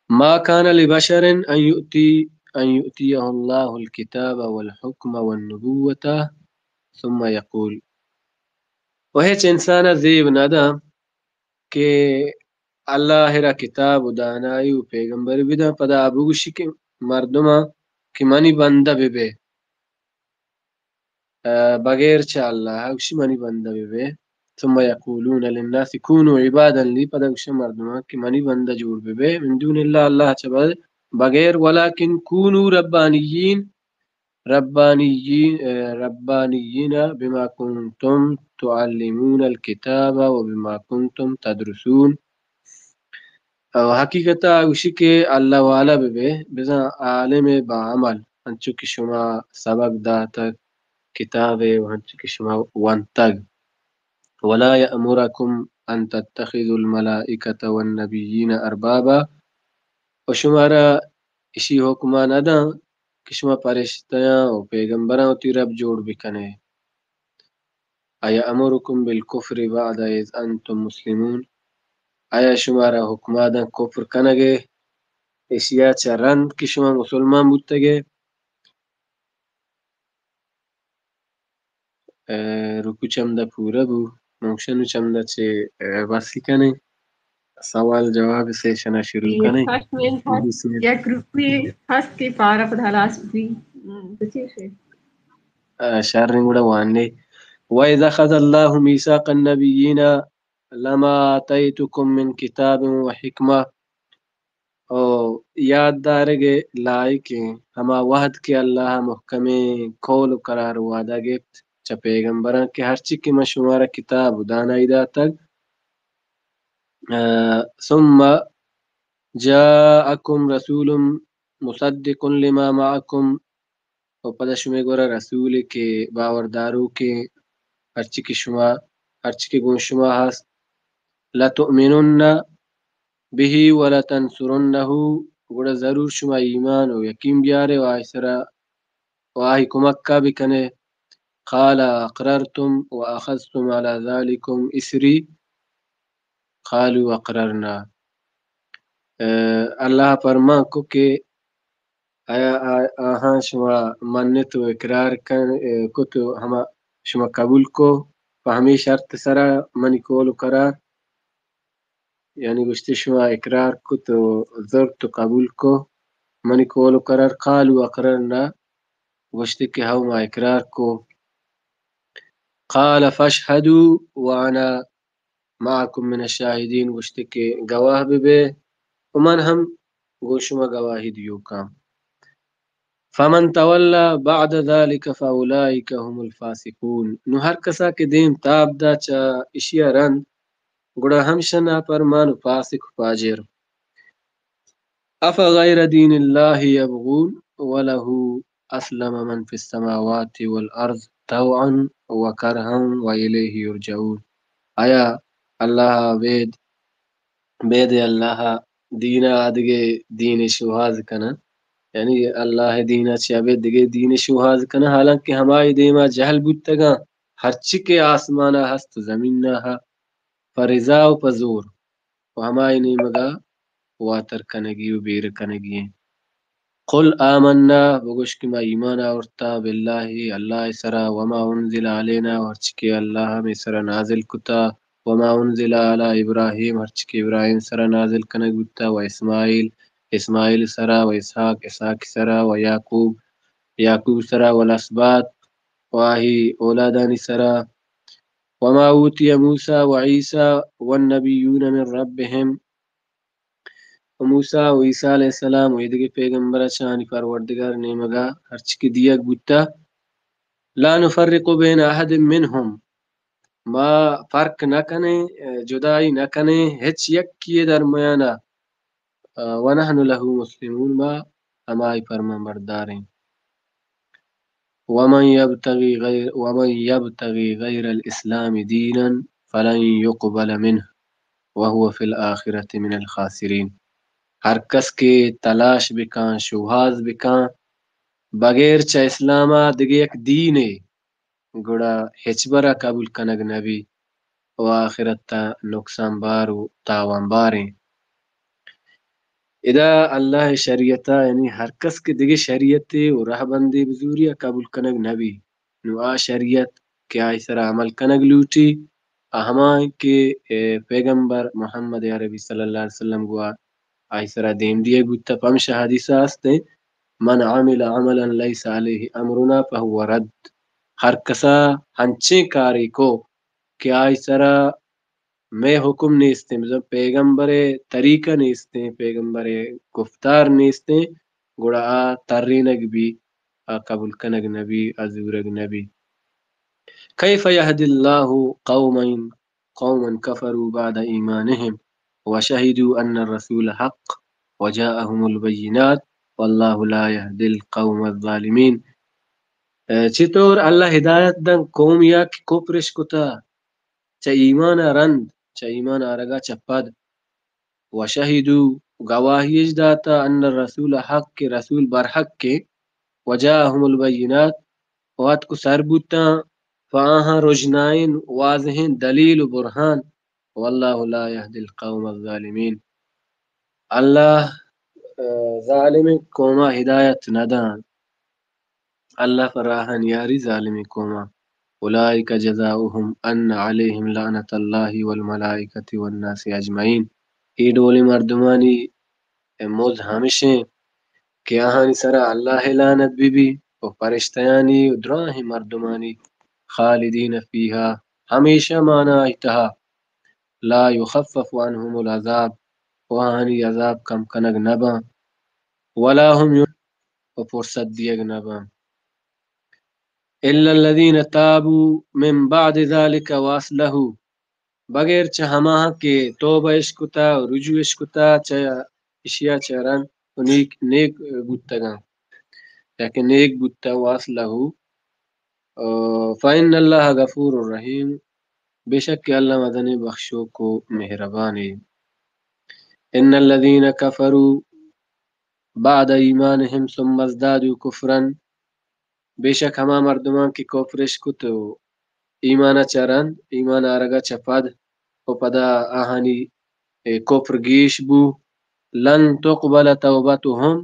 ما كان لبشر أن يؤتي، أن يؤتيه الله الكتاب والحكم والنبوة ثم يقول، و ہچ انسان ءَ زیب نہ داں کہ اللہ ءَ را کتاب و دانائی و پیغمبر بداں، پدا آ بگوشی کہ مردماں کہ منی بندہ ببے۔ آ، بغیر چہ اللہ ءَ گوشی منی بندہ ببے۔ ثم يقولون للناس كونوا عبادا لي، پدا گوشن مردماں کہ منی بندہ جوڑ ببے، من دون الله، اللہ چہ بغیر، ولكن كونوا ربانيين، ربانيين، آ، ربانيين بما كنتم تعلمون الكتاب وبما كنتم تدرسون۔ او حقیقت ءَ گوشی کہ اللہ والا ببے، بزاں عالم با عمل، انچو کہ شما سبق داتگ کتاب ءَ و انچو کہ شما ونتگ۔ ولا يأمركم أن تتخذوا الملائكة والنبيين أربابا، و شمارا اشی حکم ءَ نہ داں کہ شما پرشتیاں و پیغمبراں وتی رب جوڑ بکنے۔ أيأمركم بالكفر بعد إذ أنتم مسلمون، آیا شمارا حکم ءَ داں کفر کنگ ءَ، اشیا چہ رند کہ شما مسلمان بوتگ ئے؟ اے، رکو چمدا پورا بو، ممکن چمدا چہ، اے، بسی کنیں۔ سوال جواب سیشن ءَ شروع کنیں۔ یک رکوے ہست کہ پارا پدا ہلاس بی۔ ہم، تو چی شے؟ آ، شریں گڑا واننے۔ وإذ أخذ الله ميثاق النبيين لما آتيتكم من كتاب وحكمة۔ او یاد دارگ ءِ لائق ایں ہما وہد کہ اللہ ءَ محکمیں قول و قرار و وعدہ گپت چہ پیغمبراں کہ ہرچی کہ من شمارا کتاب و دانائی داتگ، آ، ثم جاءكم رسول مصدق لما معكم، و پدا شمئے گورا رسولے کہ باور داروکیں ہرچی کہ شما، ہرچی کہ گوں شما ہست، لتؤمنن به ولتنصرنه، گڑا ضرور شما ایمان و یقین بیارے و آئی سرا و آئی کمکا بکنے۔ قال أقررتم وأخذتم على ذلكم إصري؟ قالوا أقررنا. اے، اللہ پرمان کو کہ آیا آ-، آہاں شما منت و اقرار کن، اے، کت و ہما شما قبول کو پہ ہمے شرط سرا منی قول و قرار؟ یعنی گوشتی شما اقرار کت و زرت و قبول کو منی قول و قرار؟ قالوا أقررنا، گوشتی کہ ہو ما اقرار کو۔ قال فاشهدوا وأنا معكم من الشاهدين، گوشتی کہ گواہ بہ بے و من ہم گوں شما گواہی دیوکاں۔ فمن تولى بعد ذلك فأولئك هم الفاسقون، نو ہر کسا کہ دیم تاب دا چہ اشیا رند، گڑا ہمشہ نافرمان و فاسق و فاجر۔ أفغير دين الله يبغون وله أسلم من في السماوات والأرض طوعا وكرها وإليه يرجعون۔ آیا اللہ ءَ بید، بید اللہ ءِ دین ءَ آدگہ دینے شوہاز کناں؟ یعنی اللہ ءِ دین ءَ چہ ابید دگہ دینے شوہاز کناں، حالانکہ ہمائی دیما جہل بوتگاں ہرچی کہ آسمان ءَ ہست و زمین ءَ، پہ رضا و پہ زور و ہمائی نیمگا واتر کنگی و بیر کنگی ایں۔ قل آمنا، بگوش کہ ما ایمان آورتا، باللہ، اللہ ءِ سرا، وما انزل علینا، و ہرچی کہ اللہ ءَ مئے سرا نازل کتا، وما انزل علی ابراہیم، ہرچی کہ ابراہیم سرا نازل کنگ بوتا، و اسماعیل، اسماعیل سرا، و اسحاق، اسحاق سرا، و یعقوب، یعقوب سرا، والاسباط، و آہی اولادانی سرا، وما اوتی موسی و عیسی والنبیون من ربهم، و موسی و عیسی علیہ السلام و ایدگہ پیغمبر چہ آنی پروردگار نیمگا ہرچی کہ دیگ بوتا، لا نفرق بین احد منهم، ما فرق نہ کنیں، جدائی نہ کنیں ہچ یکی درمیانا، ونحن له مسلمون، ما ہمائی فرمان برداریں۔ ومن يبتغ غير، ومن يبتغ غير الإسلام دينا فلن يقبل منه وهو في الآخرة من الخاسرين۔ ہر کس کہ تلاش بکاں، شوہاز بکاں، بغیر چہ اسلاما دگہ یک دینے، گڑا ہچبرا قبول کنگ نبی و آخرتا نقصان بار و تاوان باریں۔ ادا اللہ ءِ شریعتا، یعنی ہر کس کہ دگہ شریعتے و رہبندے بزوری، آ قبول کنگ نبی۔ نو آ شریعت کہ آئی سرا عمل کنگ لوٹی، آ ہما انت کہ، اے، پیغمبر محمد عربی صلی اللہ علیہ وسلم گوا آئی سرا دیم دیگ بوتا۔ پمشا حدیثا ہستیں، من عمل عملا ليس عليه أمرنا فهو رد۔ ہر کسا ہنچیں کارے کو کہ آئی سرا مئے حکم نیستیں، بزاں پیغمبر ءِ طریقہ نیستیں، پیغمبر ءِ گفتار نیستیں، گڑا آ ترینگ بی، آ قبول کنگ نبی، آ زورگ نبی۔ كيف يهدي الله قوما، قوما كفروا بعد إيمانهم وشهدوا أن الرسول حق وجاءهم البينات والله لا يهدي القوم الظالمين۔ اے، چطور اللہ ہدایت دن قومیا کہ کفرش کتا، چہ ایمان ءَ رند، چہ ایمان آرگا چہ پد، و شہدو، گواہی اش داتا، ان الرسول حق، کہ رسول برحق ایں، و جاءہم البینات، و اتک و سر بوتاں پہ آہاں رژنائیں واضحیں دلیل و برہان، واللہ لا یہدی القوم الظالمین۔ اللہ، آ، ظالمیں قوما ہدایت نہ داں۔ اللہ پہ راہان یاری ظالمیں قوماں۔ اولئک جزاؤہم ان علیہم لعنت اللہ والملائکۃ والناس اجمعین۔ اے ڈولیں مردمانی مزد ہمشیں کہ آہانی سرا اللہ ءِ لعنت بہ بی و پرشتیانی و دراہیں مردمانی، خالدین فیہا، ہمیشہ مانا آئی تہا، لا یخفف عنہم العذاب، و آہانی عذاب کم کنگ نہ باں، ولا هم ین-، و فرصت دیگ نہ باں۔ الا الذین تابوا من بعد ذلک واصلحوا، بغیر چہ ہماہاں کہ توبہ اش کتا و رجوع اش کتا چہ اشیا چہ رند و نیک، نیک بوتگاں، یا کہ نیک بوتا، واصلحوا، فإن اللہ غفور رحیم، بے شک کہ اللہ مزنیں بخشوک و مہربانے۔ ان الذین کفروا بعد ایمانہم ثم ازدادوا کفرا، بے شک ہما مردماں کہ کفرش کت و ایمان ءَ چہ رند، ایمان آرگ ءَ چہ پد و پدا آہانی، اے، کفر گیش بو، لن تقبل توبتهم،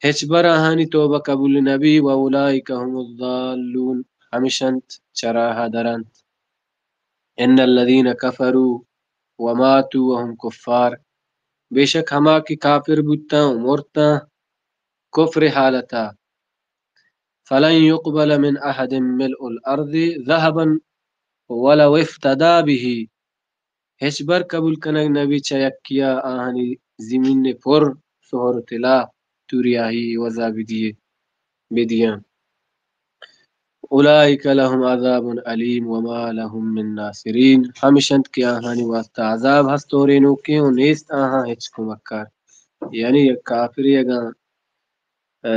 ہچبر آہانی توبہ قبول نبی، و اولئک هم الضالون، ہمشنت چہ راہ درنت۔ ان الذین کفروا وماتوا وهم کفار، بے شک ہما کہ کافر بوتاں و مرتاں کفر حالتا، فلن یقبل من احد ملء الارض ذهبا ولو افتدی به، ہچبر قبول کنگ نبی چہ یکیا آہانی زمین پر سہر و طلا توریاہی عوضا بدیے، بدیاں۔ اولئک لهم عذاب الیم وما لهم من ناصرین، ہمشنت کہ آہانی واسطہ عذاب ہست ہورینوکیں و نیست آہاں ہچ کمکار۔ یعنی یک کافرے اگاں، آ،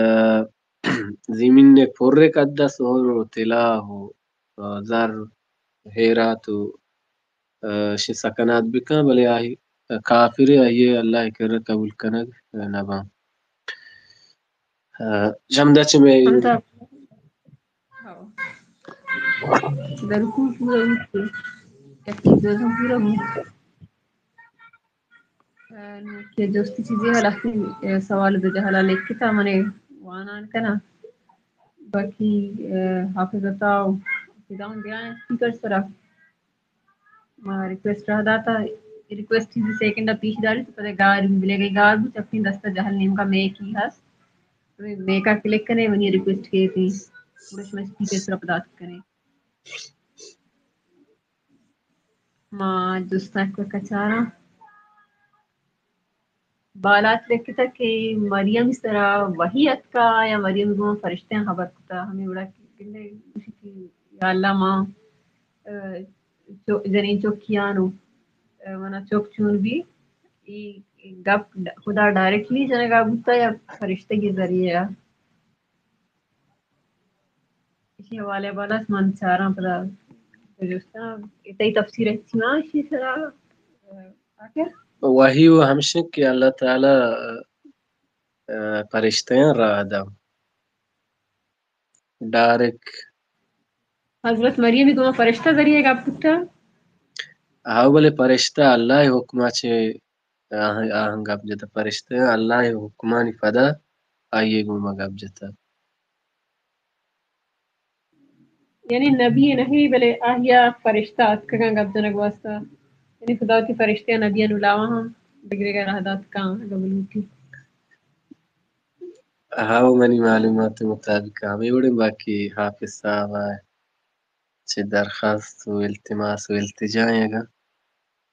زمین پر قد سہر و طلا و، آ، زر ہیرات و، آ، شی سکنات بکن، بلے آئی کافرے، آئیے اللہ کرا قبول کنگ نباں۔ آ، جمدہ چہ مئے ہمدا۔ ہاؤ۔ درکو پورا بوت۔ یکی دو پورا بوت۔ آ، نو کہ جستی چیزے ہا لہتی، آ، سوال دو جہلا لکھتا منے وانان کنا۔ باقی، آ، حافظ عطا و فداؤں دیان اسپیکر سرا۔ ما ریکویسٹ رہ داتا، ریکویسٹ چیزی سیکنڈا پیش داری تو پدا گار بی، بلے گار بو چپین دستا جہل نیمگا میکی ہست۔ میکا کلک کنے، منی ریکویسٹ کیتی۔ گڑا شما اسپیکر سرا پدا کنے۔ ما جستاں کچاراں۔ بالات لکھتا کہ مریم سرا وحی اتکا یا مریم گوں فرشتیاں خبر کتا، ہمیں وڑا کہ گندے گوشی کہ یا اللہ ما، آ، چو-، جنین چوکیانو، آ، منا چوک چون بی، ای گپ خدا ڈائریکٹلی جنگا بوتا یا فرشتگی ذریعہ؟ ایشی حوالے بالاس من چاراں پدا جستاں، اے تئی تفسیر اچی ما ایشی سرا، آ، آخر؟ وحی و ہمشن کہ اللہ تعالی، آ، پرشتیاں راہ دا ڈائریکٹ۔ حضرت مریم گوما فرشتہ ذریعہ گپ بوتا؟ ہاو، بلے پرشتہ اللہ حکما چے آہاں، آہاں گپ جتہ، پرشتہ اللہ حکمانی پدا آئیے گوما گپ جتہ۔ یعنی نبی نہ بی، بلے آہیا فرشتہ اتکگاں گپ جنگ واسطہ۔ یعنی خدا وتی فرشتہ نبیان علاوہ ہم بگرگا راہ داتکاں، اگہ بلوٹی۔ ہاو، منی معلومات مطابق ہمے وڑیں، باقی حافظ صاحب ء چہ درخواست و التماس و التجائیں اگاں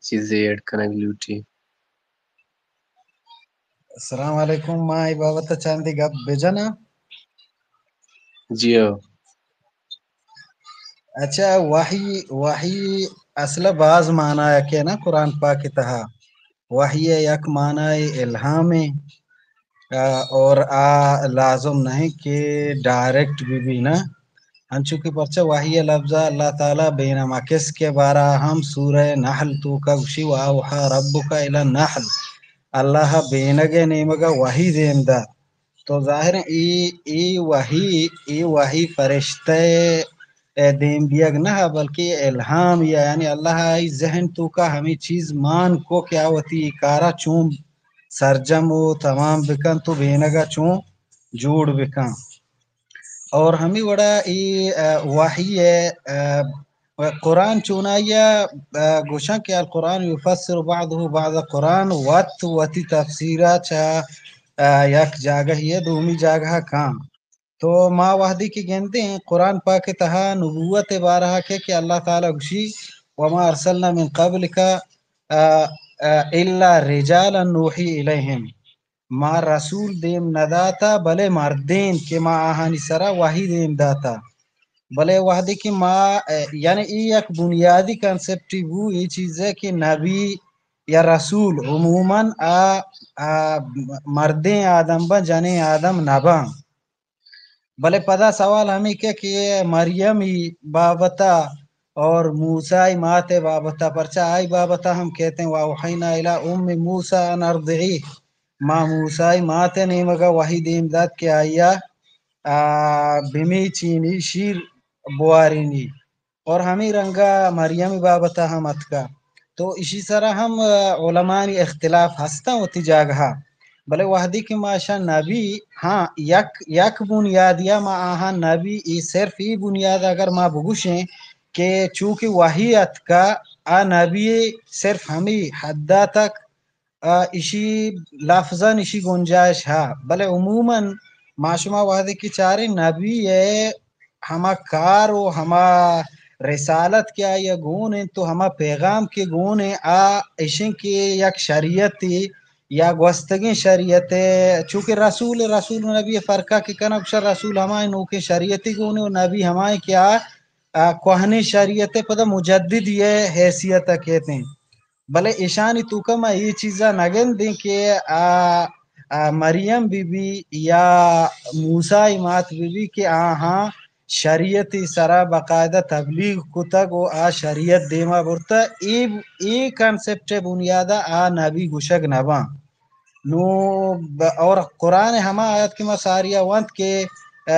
چیزے ایڈ کنگ لوٹی۔ السلام علیکم، ما اے بابت ء چندے گپ بجناں۔ جی ہو۔ اچھا، وحی، وحی اصل ء باز معنی ء کہ نا قرآن پاک ء تہا۔ وحی ء یک معنی الہام ء، آ، اور آ لازم نہیں کہ ڈائریکٹ بھی بھی نا۔ انچو کہ پرچہ وحی ء لفظ ء اللہ تعالی بین مکس کے بارہ ہم سورہ نحل توکا گوشی، واوحی ربک الی النحل، اللہ ء بینگ ء نیمگ ء وحی دیم دات۔ تو ظاہر ایں اے، اے وحی، اے وحی فرشتہ ء دیم دیگ نہ، بلکہ الہام یا، یعنی اللہ ء آئی ذہن توکا ہمیں چیز مان کو کہ آ وتی اے کارا چون سرجم و تمام بکن تو بینگا چون جوڑ بکن۔ اور ہمیں وڑا اے، آ، وحی ء، آ، و قرآن چونائیا، آ، گوشاں کہ القرآن یفسر بعضه بعضا، قرآن وت وتی تفسیرا چہ، آ، یک جاگہی ء دومی جاگہ کاں۔ تو ما وہدی کہ گندیں قرآن پاک ء تہا نبوت ء بارہا کہ، کہ اللہ تعالی گوشی، وما ارسلنا من قبلک، آ، آ، الا رجالا نوحی الیہم۔ ما رسول دیم نداتا، بلے مردین کہ ما آہانی سرا وحی دیم داتا۔ بلے وہدے کہ ما، یعنی اے یک بنیادی کانسپٹی بو، اے چیزے کہ نبی یا رسول عموماً آ، آ مردین آدم باں، جنین آدم نباں۔ بلے پدا سوال ہمیں کہ، کہ مریم ای بابتا اور موسیٰ ای مات ء بابتا، پرچا آئی بابتا ہم کہتے ہیں، واوحینا الی ام موسیٰ ان ارضعیہ، ما موسیٰ ای مات ء نیمگا وحی دیم دات کہ آئیا آ، بمیچینی، شیر بوارینی۔ اور ہمے رنگا مریم بابتا ہم اتکا۔ تو اشی سرا ہم، آ، علمانی اختلاف ہستاں وتی جاگہا۔ بلے وہدے کہ ما اشاں نبی، ہاں، یک، یک بنیادیا ما آہاں نبی، اے صرف اے بنیاد اگر ما بگوشیں کہ چونکہ وحی اتکا، آ نبی صرف ہمے حدا تک، آ، اشی لفظاً اشی گنجائش ہا، بلے عموماً ما شما وہدے کہ چاریں نبی ء ہما کار و ہما رسالت کہ آئی ء گون انت و ہما پیغام کہ گون انت، آ اشیں کہ یک شریعتے یا گوستگیں شریعتے، چونکہ رسول، رسول و نبی ء فرقا کہ کناں، گوشاں رسول ہمائیں نوکیں شریعتے گون انت و نبی ہمائیں کہ آ، آ کوہنیں شریعتے پدا مجددی ء حیثیت ء کیت انت۔ بلے ایشانی توکا ما اے چیزا نہ گندیں کہ آ، آ مریم بی بی یا موسیٰ ء مات بی بی کہ آہاں شریعتی سرا باقاعدہ تبلیغ کتگ و آ شریعت دیما برتہ، اے، اے کانسپٹ ء بنیادا آ نبی گوشگ نہ باں۔ نو ب-، اور قرآن ہما آیت کہ ما ساریا وانت کہ، آ،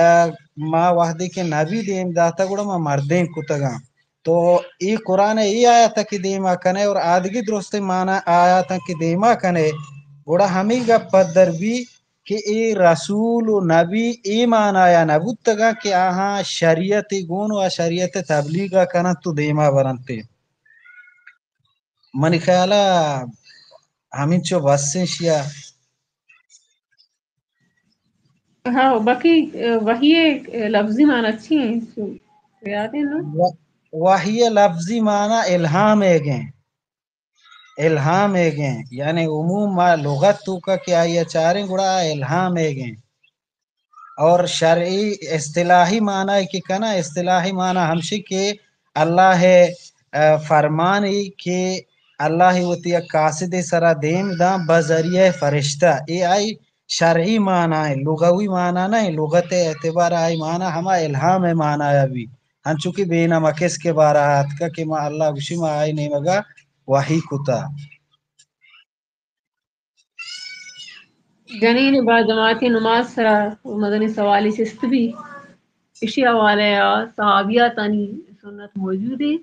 ما وہدے کہ نبی دیم داتہ گڑا ما مردین کتگاں۔ تو اے قرآن ء اے آیات کہ دیما کنے اور آدگی درستیں معنی آیاتاں کہ دیما کنے، گڑا ہمے گپ پدر بی کہ اے رسول و نبی اے معنی آیا نہ بوتگاں کہ آہاں شریعت گون و آ شریعت تبلیغ کننت و دیما برنت۔ منی خیال ء ہمینچو بس انت شیا۔ ہاں، باقی، آ، وحی ء لفظی معنی چی انت؟ تو یاد ہے نا؟ و-، وحی ء لفظی معنی الہام ایگیں۔ الہام ایگیں۔ یعنی عموم ما لغت توکا کہ آئی ء چاریں گڑا الہام ایگیں۔ اور شرعی اصطلاحی معنی کہ کنا، اصطلاحی معنی ہمشی کہ اللہ ء، آ، فرمانی کہ اللہ وتی یک قاصد سرا دیم داں بذریعہ فرشتہ۔ اے آئی شرعی معنی ایں، لغوی معنی نہ ایں۔ لغت ء اعتبار آئی معنی ہما الہام ء معنی ء بی، ہنچو کہ بے نمکس کے بارہ آتکا کہ ما اللہ گوشی ما آئی نیمگا وحی کتا۔ جنین با جماعتی نماز سرا مزنیں سوالے چست بی، اشی حوالے آ صحابیاتانی سنت موجود ایں۔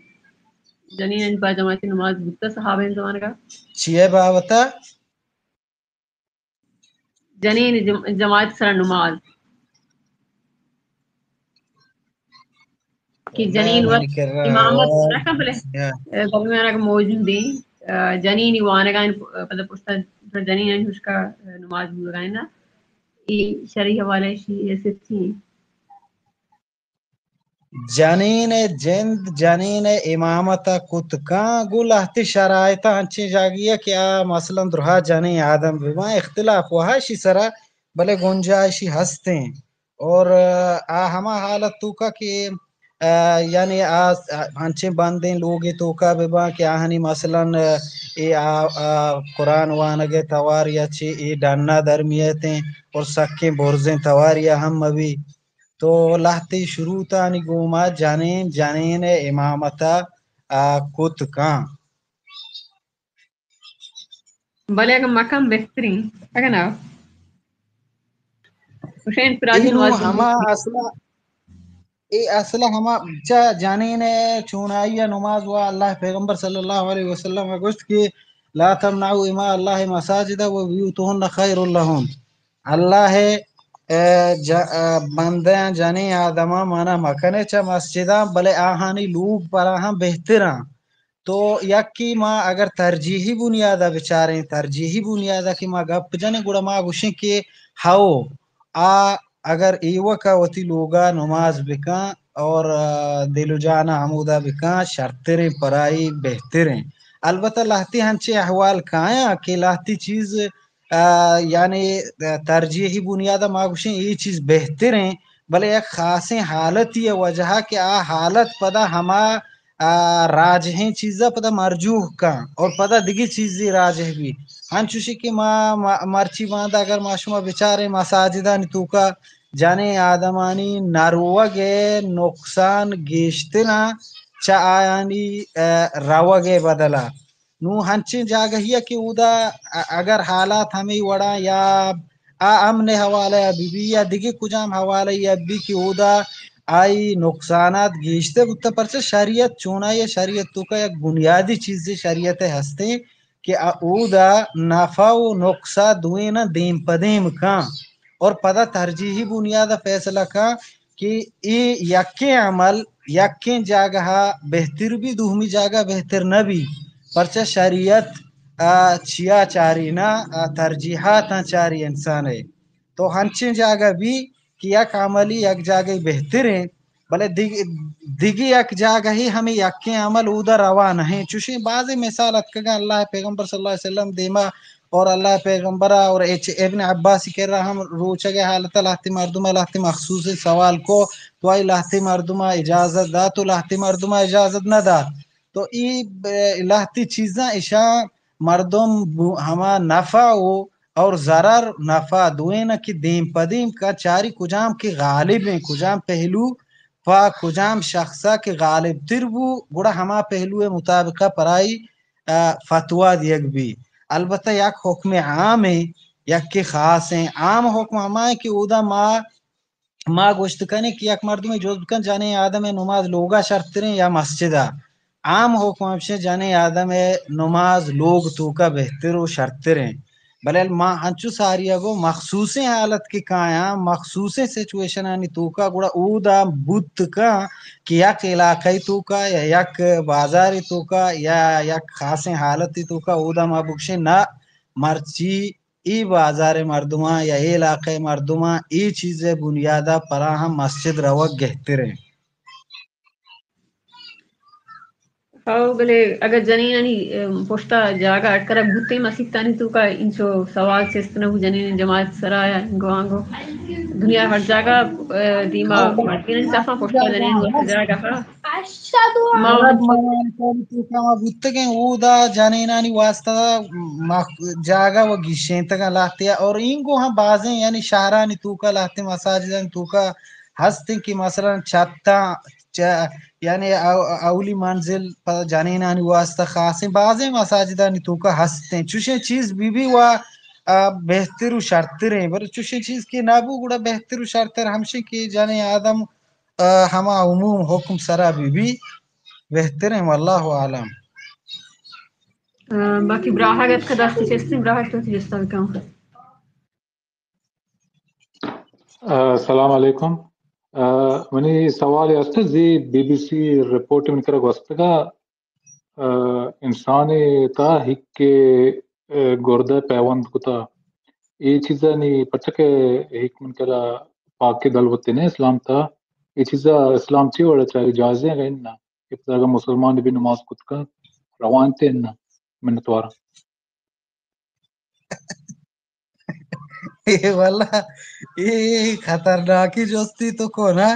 جنین با جماعتی نماز بوتا صحابہ زمانگا۔ چیئے بابتا؟ جنین جم-، جماعت سرا نماز کہ جنین وت امامت نہ کن، بلے، آ، درمیان اگر موجود ایں، آ، جنینی وانگا ایں، پدا پشتا جنین ایں، ہشکا نماز بوگا ایں نا۔ اے شرعی حوالے شی حیثیت چی ایں؟ جنین ء جند، جنین ء امامت ء کت کن، گوں لہتے شرائط ء انچیں جاگہے ء کہ آ مثلاً درہا جنین آدم بہ باں، اختلاف وہا اشی سرا، بلے گنجائشی ہستیں۔ اور آ ہما حالت توکا کہ، آ، یعنی آ انچیں بندیں لوگے توکا بہ باں کہ آہانی مثلاً اے آ، آ قرآن وانگ ء توار یا چے اے ڈنا درمیتیں اور سکیں برزیں تواریا ہم مبی۔ تو لہتے شروطانی گوما جنین، جنین ء امامت ء کت کن۔ بلے اگہ مکن بہترین، اگہ نا حسین پراجی اے نو نماز ہما اصلا، اے اصلا ہما چا جنین ء چونائی ء نماز و اللہ پیغمبر صلی اللہ علیہ وسلم ء گوشت کہ لا تمنعوا اماء اللہ مساجد و بیوتهن خیر لهن۔ اللہ ء، ء، ج-، ء، بندیاں جنیں آدماں منع مکنے چہ مسجداں، بلے آہانی لوگ پر آہاں بہتراں۔ تو یکی ما اگر ترجیحی بنیادا بچاریں، ترجیحی بنیادا کہ ما گپ جنیں، گڑا ما گوشیں کہ ہو، آ اگر ایوکا وتی لوگا نماز بکن اور، آ، دل و جانا ہمودا بکن، شرتریں پرائی بہتریں۔ البتہ لہتی ہنچیں احوال کایاں کہ لہتی چیز آ، یعنی، آ، ترجیحی بنیاد ء ما گوشیں اے چیز بہتریں، بلے یک خاصیں حالتی ء وجہ ء کہ آ حالت پدا ہما، آ، راجہیں چیز ء پدا مرجوح کن اور پدا دگہ چیزے راجح بی۔ ہنچوشی کہ ما، ما، مرچی باندا اگر ما شما بچاریں مساجدانی توکا جنیں آدمانی نروگ ء نقصان گیشتر آں چہ آیانی، آ، روگ ء بدل ء۔ نوں ہنچیں جاگہے ء کہ اودا ا-، اگر حالات ہمے وڑاں یا آ امن حوالہ ءَ بہ بی یا دگہ کجام حوالہ ءَ بہ بی کہ اودا آئی نقصانات گیشتر بوتہ، پرچہ شریعت چونائی ءَ، شریعت توکا یک بنیادی چیزے شریعت ءَ ہستیں کہ آ اودا نفع و نقص ءَ دوئیناں دیم پہ دیم کاں اور پدا ترجیحی بنیاد ءَ فیصلہ کاں کہ اے یکیں عمل یکیں جاگہ ءَ بہتر بی، دومی جاگہ بہتر نہ بی، پرچہ شریعت آ، چیا چاری نا، آ، ترجیحاتاں چاری انسان ءَ۔ تو ہنچیں جاگہ بی کہ یک عملی یک جاگہ بہتر ایں، بلے دگ-، دگہ یک جاگہ ہی ہمیں یکیں عمل اودا روا نہ ایں۔ چوشیں بازیں مثال اتکگاں اللہ ءِ پیغمبر صلی اللہ علیہ وسلم دیما اور اللہ ءِ پیغمبر ءَ اور ایچ ابن عباس ءِ کرا ہم روچگ ءِ حالت ءَ لہتے مردم ءَ لہتے مخصوصیں سوال کو، تو آئی لہتے مردم ءَ اجازت دات و لہتے مردم ءَ اجازت نہ دات۔ تو ای ب-، لہتی چیزاں اشاں مردم بو-، ہما نفع و اور ضرر، نفع دوئیناں کہ دیم پہ دیم کا چاری کجام کہ غالب ایں، کجام پہلو پہ کجام شخصا کہ غالب تر بو، گڑا ہما پہلو ءِ مطابقہ پرائی، آ، فتویٰ دیگ بی۔ البتہ یک حکم عام ایں، یک کہ خاص ایں۔ عام حکم ہما ایں کہ اودا ما ما گوشت کنیں کہ یک مردمے جز بکن، جنیں آدم ءِ نماز لوگا شرتریں یا مسجدا؟ عام حکم ہمشیں، جنیں آدم ءِ نماز لوگ توکا بہتر و شرتریں۔ بلے ما انچو ساری ءَ گوں مخصوصیں حالت کہ کایاں، مخصوصیں سچویشنانی توکا گڑا اودا بوت کن کہ یک علاقہ ءِ توکا یا یک بازارے توکا یا یک خاصیں حالتے توکا اودا ما بگشیں نہ مرچی اے بازار ءِ مردماں یا اے علاقہ ءِ مردماں اے چیز ءِ بنیاد ءَ پراہاں مسجد روگ گہتر ایں۔ ہو، بلے اگہ جنینانی، ام، پشتا جاگہ اٹکرگ بوتیں مسیتانی توکا انچو سوال چست نہ بو، جنین جماعت سرا یا انگو آنگو دنیا ہر جاگہ، ا، دیما ہو، مردینانی صفاں پشتا جنین وت جاگہ ہا۔ ما مردمانی توکا ما بوتگیں، اودا جنینانی واسطہ مخ-، جاگہ و گیشینتگاں لہتے ءَ۔ اور اینگو ہم بازیں، یعنی شہرانی توکا لہتے مساجدانی توکا ہستیں کہ مثلاً چھتاں چہ، یعنی او-، اولی منزل پہ جنینانی واسطہ خاصیں، بازیں مساجدانی توکا ہستیں۔ چوشیں چیز بی بی و، آ، بہتر و شرتریں، بلے چوشیں چیز کہ نہ بو گڑا بہتر و شرتر ہمشیں کہ جنین آدم ءَ ہما عموم حکم سرا بہ بی بہتریں، واللہ اعلم۔ ءَ، باقی براہگ اتکہ دست چستیں، براہگ تو وتی جستا بکن۔ ءَ، سلام علیکم۔ ءَ، منی سوال است، زی بی بی سی رپورٹ من کرا گوستگا، ءَ، انسان ءِ تہا ہک ءِ، ءَ، گردہ پیوند کتا۔ اے چیزانی پرچہ کہ ہک من کرا پاک دلوتے نہ اسلام تہا۔ اے چیزا اسلام چی وڑا چاری، جائز ایں یا نہ؟ کہ پدا اگاں مسلمان بھی نماز کت کن، روا انت یا نہ؟ منتواراں۔ اے واللہ، اے خطرناکیں جستے تو کو نا،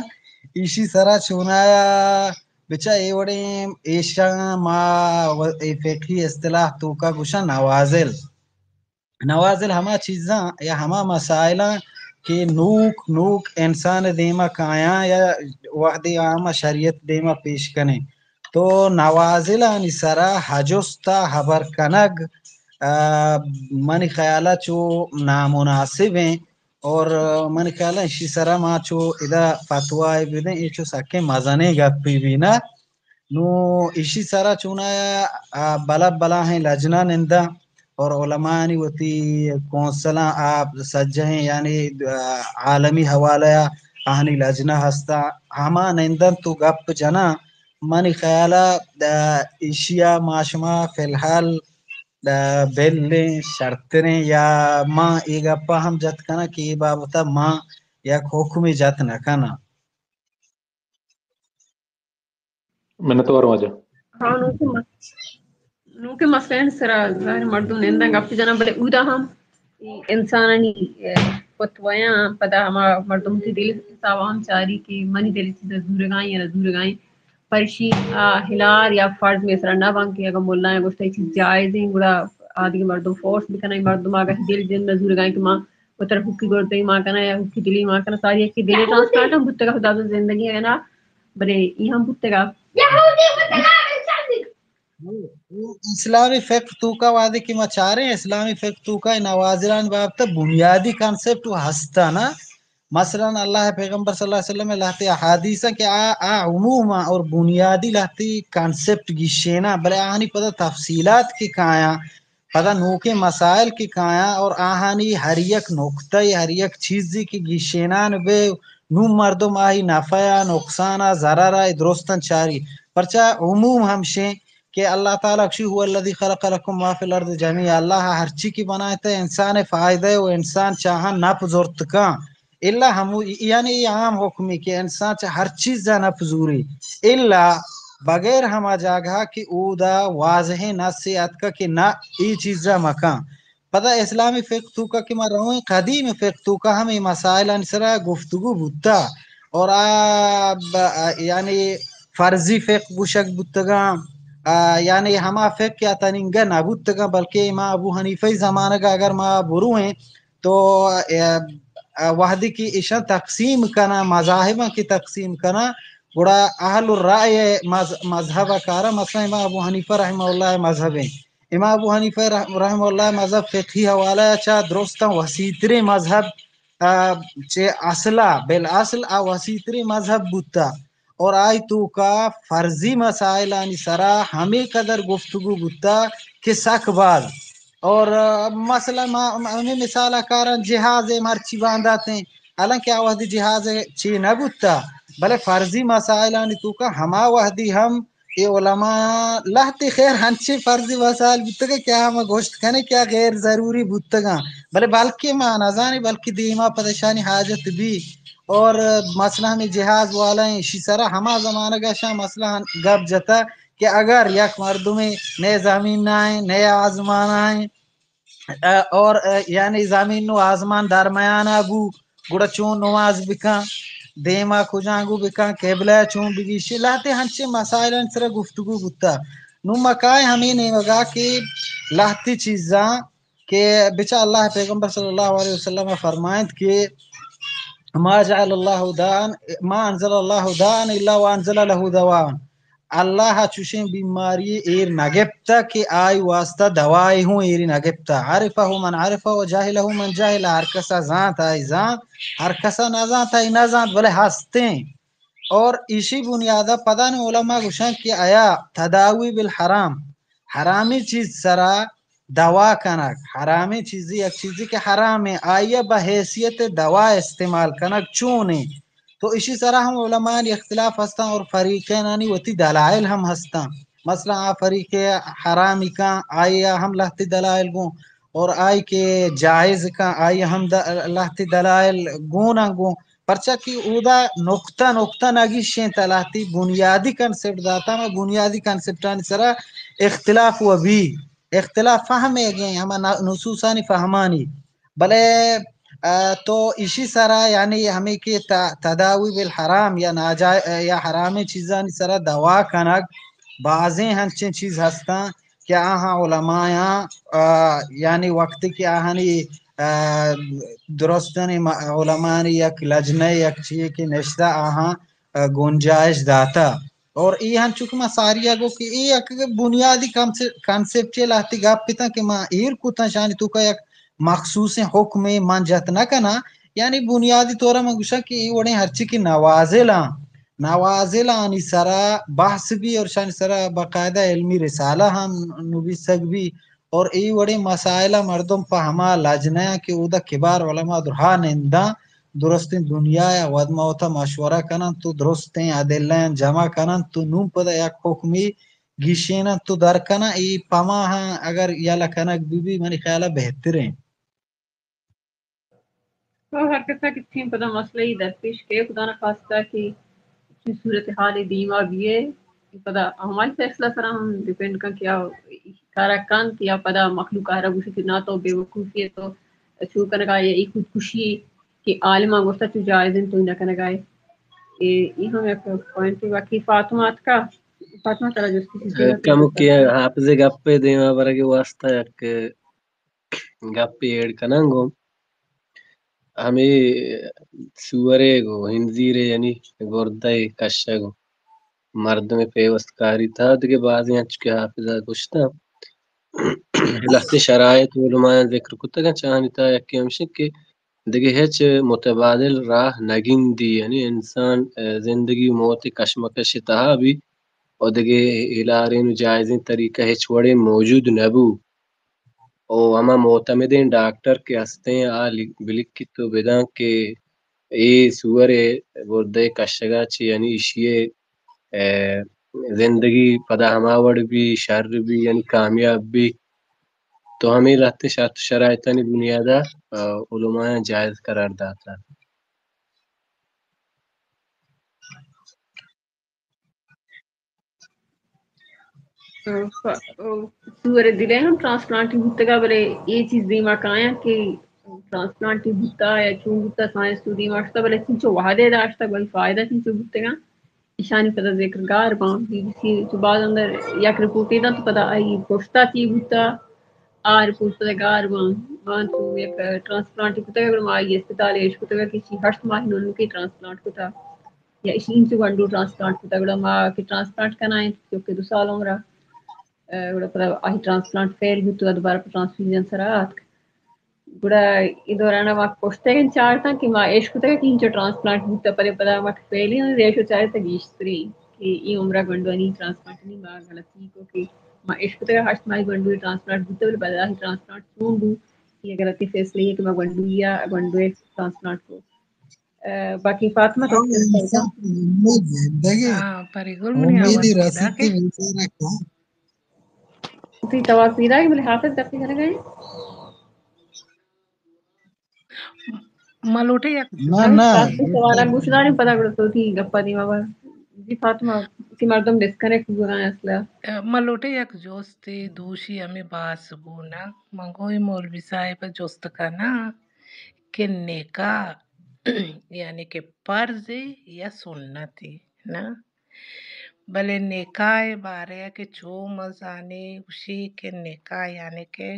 ایشی سرا چونایا بچا اے وڑیں ایشاں ما و-، اے فقہی اصطلاح توکا گوشاں نوازل۔ نوازل ہما چیزاں یا ہما مسائلاں کہ نوک نوک انسان دیما کایاں یا وہدے عام شریعت دیما پیش کنیں۔ تو نوازلانی سرا ہجستا ہبر کنگ، آ، منی خیالا چو نامناسب ایں اور منی خیالا اشی سرا ما چو ادا فتوی بدیں، اے چو سکیں مزنیں گپے بی نہ۔ نوں ایشی سرا چونایا، آ، بلا بلاہیں لجنہ ننداں اور علماءانی وتی کونسلاں، آ سجہیں یعنی، آ، عالمی حوالہ ءَ آہانی لجنہ ہستاں، ہما ننداں تو گپ جناں۔ منی خیالا، آ، ایشیا ما شما فی الحال، آ، بلیں شرتریں یا ما اے گپا ہم جت کناں کہ اے بابتا ما یک حکمے جت نہ کناں۔ منتوار واجہ۔ ہاں، نوکیں مس-، نوکیں مسئلہ سرا ظاہر مردم ننداں گپ جناں، بلے اودا ہم انسانانی، اے، فتویاں پدا ہما مردم وتی دل حساب ہم چاری کہ منی دل چیز زورگائیں یا نہ زورگائیں۔ پرشی، آ، ہلار یا فرض میں سرا نہ بان کہ اگر ملائیں گوشتا چیز جائز ہیں، گڑا آدگہ مردم فورس بکناں، مردم اگر دل جن نہ زورگائیں کہ ما وتر حقی گردے ما کناں یا حقی دلی ما کناں، ساری یکی دلی ٹرانسپلانٹ ہم بوتگا خدا زندگی ہے نا، بلے ای ہم بوتگا۔ یہودی بوتگا، بلے اسلامی فقہ توکا وہدے کہ ما چاریں، اسلامی فقہ توکا نوازلانی بابت بنیادی کانسپٹ و ہستا نا، مثلاً اللہ پیغمبر صلی اللہ علیہ وسلم لہتے احادیث کہ آ، آ عموما اور بنیادی لہتے کانسپٹ گیشینا، بلے آہانی پدا تفصیلات کہ کایاں، پدا نوکیں مسائل کہ کایاں اور آہانی ہر یک نقطہ، ہر یک چیزی کہ گیشینان بے، نوں مردم آئی نفع ء، نقصان ء، ضرر ء، اے درستاں چاری۔ پرچا عموم ہمشیں کہ اللہ تعالی گشی، هو الذی خلق لکم ما فی الارض جمیعا، اللہ ہرچی کہ بنائیت انسان فائدہ و انسان چاہاں نپ زرت کن۔ الا ہمو، یعنی اے عام حکمی کہ انسان چہ ہر چیز ء نپ زوری، الا بغیر ہما جاگہ کہ اودا واضحیں نصے اتکا کہ نہ، اے چیز ء مکن۔ پدا اسلامی فقہ توکا کہ ما رویں، قدیم فقہ توکا ہم اے مسائلانی سرا گفتگو بوتا اور آ ب-، یعنی فرضی فقہ گوشگ بوتگاں، آ، یعنی ہما فقہ کہ آ تنینگہ نہ بوتگاں، بلکہ امام ابو حنیفہ زمانگ اگر ما برویں تو، آ، آ، وہدی کہ ایشاں تقسیم کناں، مذاہباں کہ تقسیم کناں، گڑا اہل الرأی مذ-، مذہب کارا، مثلاً امام ابو حنیفہ رحمہ اللہ مذہب ہیں۔ امام ابو حنیفہ رح-، رحمہ اللہ مذہب فقہی حوالہ ء چہ درستاں وسیع تریں مذہب، آ، چہ اصلا، بالاصل آ وسیع تریں مذہب بوتا اور آئی توکا فرضی مسائلانی سرا ہمیں قدر گفتگو بوتا کہ سک باز۔ اور، آ، مثلاً ما، ما ہمیں مثال کاراں جہاز مرچی بانداتیں، حالانکہ آ وہدی جہاز چی نہ بوتا، بلے فرضی مسائلانی توکا ہما وہدی ہم اے علماء لہتے خیر ہنچیں فرضی وسائل بوتگ کہ آ ما گوشت کنیں کہ آ غیر ضروری بوتگاں، بلے بلکہ ما نزانیں، بلکہ دیما پد اشانی حاجت بی۔ اور مثلاً ہمیں جہاز والا ہیں، اشی سرا ہما زمانگ اشاں مثلاً گپ جتا کہ اگر یک مردمے نئے زمین نہ ہیں، نئے آزمان ہیں، ا، اور، ا، یعنی زمین و آزمان درمیان ء بو، گڑا چون نماز بکن، دیما کجانگو بکن، قبلہ چون بگیشی، لہتے ہنچیں مسائلانی سرا گفتگو بوتا۔ نوں ما کائیں ہمیں نیمگا کہ لہتے چیزاں کہ بچا اللہ پیغمبر صلی اللہ علیہ وسلم فرمائنت کہ ما جعل اللہ داء، ما انزل اللہ داء الا وانزل له دواء۔ اللہ ء چوشیں بیماری ایر نہ گپتہ کہ آئی واسطہ دوائے ہوں ایری نہ گپتہ۔ عرفہ من عرفہ و جہلہ من جہلہ، ہر کسا زانت آئی زانت، ہر کسا نہ زانت آئی نہ زانت، بلے ہستیں۔ اور ایشی بنیادہ پدانی علماء گوشن کہ آیا تداوی بالحرام، حرامی چیز سرا دوا کنگ، حرامیں چیزے، یک چیزے کہ حرامیں، آئی ء بہ حیثیت دوا استعمال کنگ چونیں؟ تو اشی سرا ہم علماءانی اختلاف ہستاں اور فریقینانی وتی دلائل ہم ہستاں۔ مثلاً آ فریق حرامی کن، آئی ء ہم لہتی دلائل گوں، اور آئی کہ جائز کن، آئی ء ہم د-، لہتی دلائل گون گوں۔ پرچا کہ اودا نقطہ نقطہ نہ گیشینت، لہتی بنیادی کنسپٹ داتا، ہما بنیادی کنسپٹانی سرا اختلاف و بی، اختلاف فہمیگیں، ہما ن-، نصوصانی فہمانی۔ بلے، آ، تو ایشی سرا یعنی ہمیں کہ ت-، تداوی بالحرام یا ناجائز یا حرامیں چیزانی سرا دوا کنگ، بازیں ہنچیں چیز ہستاں کہ آہاں علمایاں، آ، یعنی وقتی کہ آہانی، آ، درستانی م-، علمانی یک لجنہ یک چیئے کہ نشتہ آہاں، آ، گنجائش داتا۔ اور اے ہنچو کہ ما ساریا گو کہ اے یک بنیادی کانسے-، کانسپٹ لہتی گپ اتاں کہ ما ایر کتاں شانی توکا یک مخصوصیں حکمے من جت نہ کناں، یعنی بنیادی طورا من گوشاں کہ اے وڑیں ہرچی کہ نوازل آں، نوازلانی سرا بحث بی اور شانی سرا باقاعدہ علمی رسالہ ہم نبیسگ بی اور اے وڑیں مسائل ء مردم پہ ہما لجنہ ء کہ اودا کبار علماء درہا ننداں، درستیں دنیا ء وت ما وتا مشورہ کناں تو درستیں ادلہ جمع کناں تو نوں پدا یک حکمی گیشیناں تو در کناں، اے پما ہاں اگر یلہ کنگ بہ بی منی خیال ء بہتریں۔ تو ہر کسا کہ چین پدا مسئلہ ای درپیش کئے، خدا نہ خواستہ کہ چین صورتحال دیما بیئے، پدا ہمائی فیصلہ سرا ہم ڈیپینڈ کن کہ آ کارا کنت یا پدا مخلوق آرا گوشی کہ نا تو بے وقوفی ہے، تو چو کنگا یا ای خودکشی ہے کہ عالماں گوشتا چو جائز انت تو نہ کنگا ہے۔ اے، ای ہم یک پوائنٹ ہے۔ باقی فاطمہ اتکا، فاطمہ ترا جستی کمو کہ حافظ گپے دیما برگے واسطہ یک گپے ایڈ کناں گوں۔ ہمے سوئرے گوں، ہنزیرے یعنی گردہ کشگ گوں۔ مردم پیوستکاری تہا دگہ بازیں انچو کہ حافظ ءَ گوشتہ، لہتیں شرائط علماء ذکر کتگ، چاہانی تہا یکے ہمشی کہ دگہ ہچ متبادل راہ نہ گندی، یعنی انسان، ءَ، زندگی و موت کشمکش تہا بی و دگہ ہلاریں و جائزیں طریقہ ہچ وڑیں موجود نہ بو۔ و ہما معتمدیں ڈاکٹر کہ ہستیں، آ لی-، بلکیت و بداں کہ اے سور ءِ گردہ ءِ کشگ ءَ چہ، یعنی ایشی ءِ، ءَ، زندگی پدا ہما وڑ بی، شر بی، یعنی کامیاب بی۔ تو ہمے لہتیں شرط و شرائطانی بنیاد ءَ، ءَ، علماء جائز قرار داتا۔ سور ءِ دل ءَ ہم ٹرانسپلانٹ بوتگ ءَ، بلے اے چیز دیما کایاں کہ ٹرانسپلانٹ بوتا یا چون بوتا، سائنس تو دیما شتا، بلے چنچو وہدے داشتا، بلے فائدہ چنچو بوتگاں، ایشانی پدا ذکر گار باں۔ بی بی سی تو بعد اندر یک رپورٹے دنت، پدا آئی پشتا چی بوتا، آ رپورٹ پدا گار باں۔ باں تو یک ٹرانسپلانٹ کتگ، گڑا ما آئی اسپتال اش کتگ کہ چی ہشت ماہ نونکی ٹرانسپلانٹ کتا۔ یا ایشی انچو گونڈو ٹرانسپلانٹ کتا، گڑا ما کہ ٹرانسپلانٹ کنائیں، چونکہ دو سال عمر ءَ، گڑا پدا آئی ٹرانسپلانٹ فیل بوت و دوبارہ پہ ٹرانسفیوژن سرا آتک۔ گڑا اے دوران ءَ ما پشتگیں چارتاں کہ ما اش کتگ کہ انچو ٹرانسپلانٹ بوتا، پدا پدا ما فیلیں ریشو چارتا گیشتری کہ اے عمر ءَ گونڈوانی ٹرانسپلانٹ نی ما غلطی کو کہ ما اش کتگ ہشت ماہی گونڈو ٹرانسپلانٹ بوتا، بلے پدا آئی ٹرانسپلانٹ چون بو، اے غلطی فیصلہ اے کہ ما گونڈو یا گونڈو ٹرانسپلانٹ کو۔ ءَ، باقی فاطمہ تو ہاں، انسان امید زندگی، ہاں، پری گل منی امیدی آواز رسی پیدا کہ کہ بیچارہ کن۔ تئی توار پیدا کہ بلے حافظ گپی کرے گئے۔ ما لوٹے یک نہ، نہ۔ فاطمہ سوال گوش داریں، پدا گڑا تو تئی گپا دیما بر۔ جی فاطمہ، تئی مردم ڈسکنیکٹ بوگا اصلا۔ ءَ، ما لوٹے یک جوستے دوشی ہمیں باس گونا۔ من گوئی مولوی صاحب جوست کنا کہ نکاح یعنی کہ فرض یا سنت نا، بلے نکاح بارے کہ چو مزانے گوشی کہ نکاح یعنی کہ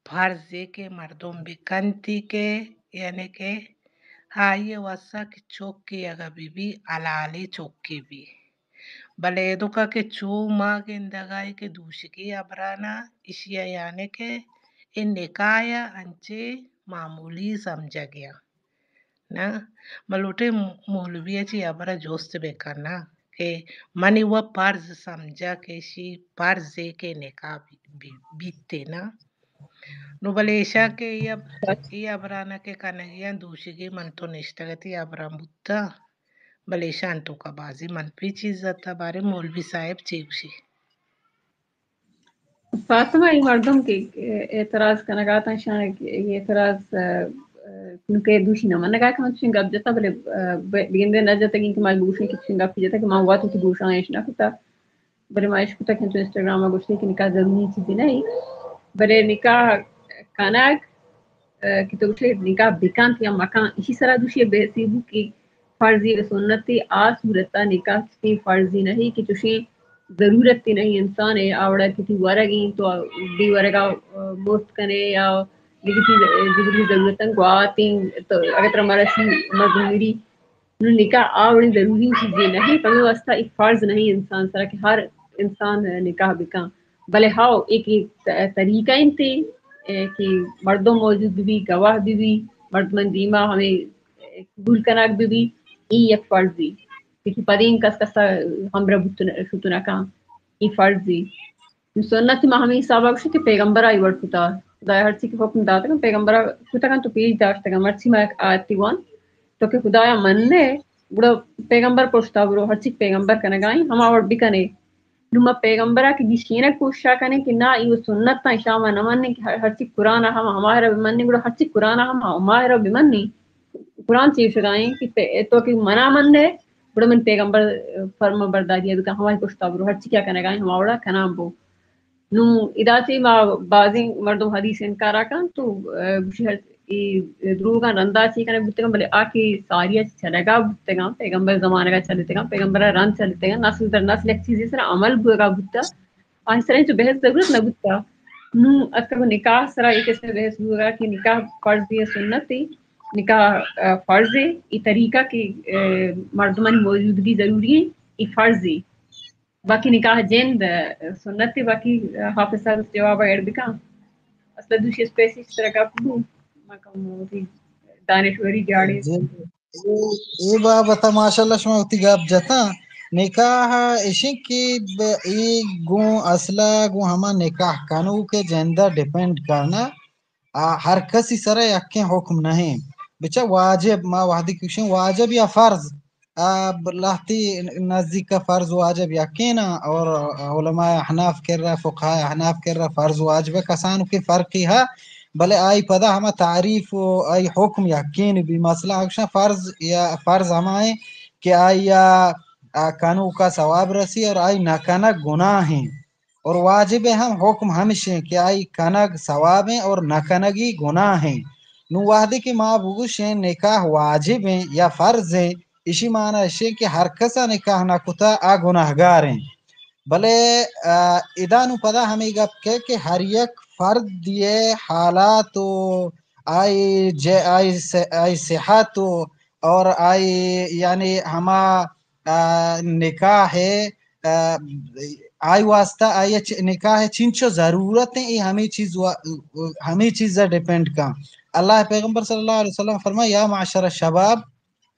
فرض کہ مردم بکنتی کہ یعنی کہ آئی واسا کہ چوکی اگا بی بی حلالی چوکی بی۔ بلے ایدوکا کہ چو ما گندگائی کہ دوشگی ابرانا اشیا یعنی کہ اے نکاح انچے معمولی سمجھگیا نا۔ ملوٹے مولوی چی ابرا جوست بکنا کہ منی و فرض سمجھا کہ شی فرض کہ نکاح بی-، بی-، بیتے نا۔ نو بلے ایشاں کہ اے اب-، اے ابرانا کہ کنگیاں دوشگی من تو نشتگتی ابران بوتا۔ بلے ایشان توکا بازی منفی چیز ات، بارے مولوی صاحب چی گوشی؟ فاطمہ، اے مردم کہ اعتراض کنگا اتاں، شان اعتراض، ء، ء، چونکہ دوشی نہ منگا کہ من چشیں گپ جتا، بلے، ء، ب-، بگندے نہ جتگیں کہ ما گوشیں کہ چشیں گپ جتا کہ ما وت وتی گوشاں اش نہ کتا۔ بلے ما اش کتا کہ تو انسٹاگرام ء گوشتے کہ نکاح ضروری چیزی نہیں، بلے نکاح کنگ، ء، کہ تو گوشے نکاح بکنت یا مکان، اسی سرا دوشی بحثی بو کہ فرضی و سنتی۔ آ صورتا نکاح چشیں فرضی نہیں کہ چشیں ضرورتی نہیں انسان ہے، آوڑا کسی ورگیں تو بے ورگا، ء، موت کنے یا دگہ چیز، دگہ ضرورتاں گواتیں تو اگر ترا مرسی مجبوری نو نکاح آ وڑیں ضروری چیزے نہیں، پمے واسطہ ایک فرض نہیں انسان سرا کہ ہر انسان نکاح بکن۔ بلے ہاؤ، ایک، ایک ط-، طریقہ انت، اے، کہ مردم موجود بی، گواہ بی، مردمانی دیما ہمیں، اے، قبول کنگ بی، اے یک فرضی۔ کہ پدین کس کسا ہمراہ بوت نہ، شت نہ کن، اے فرضی۔ سنت ما ہمے حسابا گوشیں کہ پیغمبر آئی وڑ کتا۔ خدایا ہرچی کہ حکم داتگاں، پیغمبرا کتگاں تو پیش داشتگاں۔ مرچی ما یک آیتی وان، تو کہ خدایا مننے، گڑا پیغمبر پشتا برو، ہرچی کہ پیغمبر کنگائیں، ہما وڑ بکنے۔ نو ما پیغمبرا کہ گیشینگ کوششا کنیں کہ نا، ای و سنتاں، اشاں ما نہ منیں کہ ہر-، ہرچی قرآن ہم ہماہرا بمنیں، گڑا ہرچی قرآن ہم ہماہرا بمنیں۔ قرآن چی گوشگائیں کہ پہ-، تو کہ منا مننے، گڑا من پیغمبر فرما برداری بکن، ہمائی پشتا برو، ہرچی کیا کنگائیں، ہما وڑا کنان بو۔ نوں ادا چہ ما بازیں مردم حدیث انکارا کن تو، ء، گوشی ہر-، اے دروگاں رندا چی کنگ بوتگاں، بلے آ کہ ساریا چلگا بوتگاں، پیغمبر زمانگا چلتگاں، پیغمبرا رند چلتگاں، نسل در نسل یک چیزے سرا عمل بوگا بوتا، آہی سرا ہچ بحث ضرورت نہ بوتا۔ نوں اتکا نکاح سرا اے قسم بحث بوگا کہ نکاح فرض یا سنت ہے، نکاح، ء، فرض ہے، اے طریقہ کہ، ء، مردمانی موجودگی ضروری ہے۔ ای فرضی، باقی نکاح جند سنت، باقی حافظ صاحب جواب ایڈ بکن. اصلا دوشی اسپیسی طرح گپ بو، ما کم وتی دانشوری جاڑی. جی، اے، اے بابت ءَ ماشاءاللہ شما وتی گپ جتاں. نکاح اشیں کہ ب-، اے گوں اصلا گوں ہما نکاح کنوک ءِ جند ءَ ڈیپینڈ کرنا. آ، ہر کسی سرا یکیں حکم نہ ایں. بچا واجب، ما وہدی کشیں واجب یا فرض، آ، لہتی نزدیک فرض واجب یکیں نا، اور علماء احناف کرا، فقہاء احناف کرا فرض واجب کسانوکیں فرقی ہا، بلے آئی پدا ہما تعریف و آئی حکم یکیں بی. مثلا اکشاں فرض یا فرض ہمائیں کہ آئی آ، آ، کنوکا ثواب رسی اور آئی نہ کنگ گناہ ایں. اور واجب ہم حکم ہمشیں کہ آئی کنگ ثواب ایں اور نہ کنگی گناہ ایں. نوں وہدے کہ ما بگوشیں نکاح واجب ایں یا فرض ایں، اشی معنی اشیں کہ ہر کسا نکاح نہ کتا آ گناہگار ایں. بلے، آ، ادا نوں پدا ہمیں گپ کہ، کہ ہر یک فرد دیئے حالات و آئی ج-، آئی س-، آئی صحت و اور آئی یعنی ہما، آ، نکاح ہے، آ، آئی واسطہ آئی چ-، نکاح چنچو ضرورت ہیں، یہ ہمیں چیز وا-، ہمیں چیز ڈیپینڈ کن. اللہ پیغمبر صلی اللہ علیہ وسلم فرمایا، یا معشر الشباب،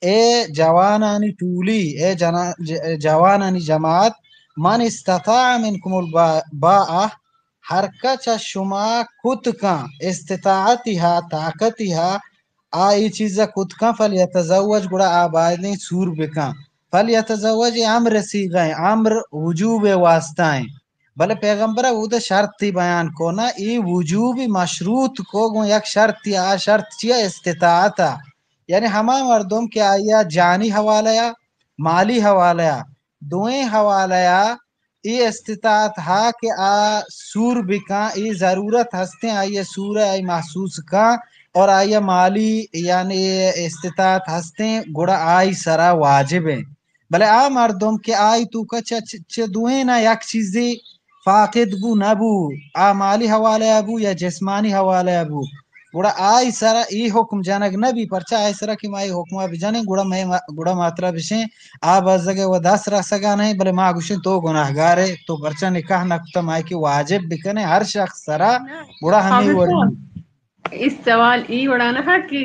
اے جوانانی ٹولی، اے جنا-، ج-، جوانانی جماعت، من استطاع منکم الباء، ہر کچ شما کت کن، استطاعتی ہا، طاقتی ہا، آ اے چیز ء کت کن، فلیتزوج، گڑا آ بایدیں سور بکن. فلیتزوج اے امر صیغہ ایں، امر وجوب ء واسطہ ایں. بلے پیغمبر ء اود ء شرطی بیان کو نا، اے وجوبی مشروط کو گوں یک شرطی، آ شرط چیا؟ استطاعت ء. یعنی ہما مردم کہ آئی ء جانی حوالہ ء، مالی حوالہ ء، دوئیں حوالہ ء اے استطاعت ہا کہ آ سور بکاں، اے ضرورت ہستیں، آئی ء سور ء آئی محسوس کاں اور آئی ء مالی یعنی استطاعت ہستیں، گڑا آئی سرا واجب ایں. بلے آ مردم کہ آئی توکا چہ، چہ، چہ دوئیناں یک چیزے فاقد بو نہ بو، آ مالی حوالہ ء بو یا جسمانی حوالہ ء بو، گڑا آئی سرا اے حکم جنگ نہ بی، پرچا آئی سرا کہ ما اے حکم ء بجنیں، گڑا مئے ما-، گڑا ماترا بشیں، آ بزگ ء و دست رسگا نہیں، بلے ما گوشیں تو گناہگار ئے، تو پرچا نکاح نہ کتا، ما کہ واجب بکنے ہر شخص سرا، نہ، گڑا ہمیں حافظ وڑ صاحب، اس سوال ای وڑا نہ کہ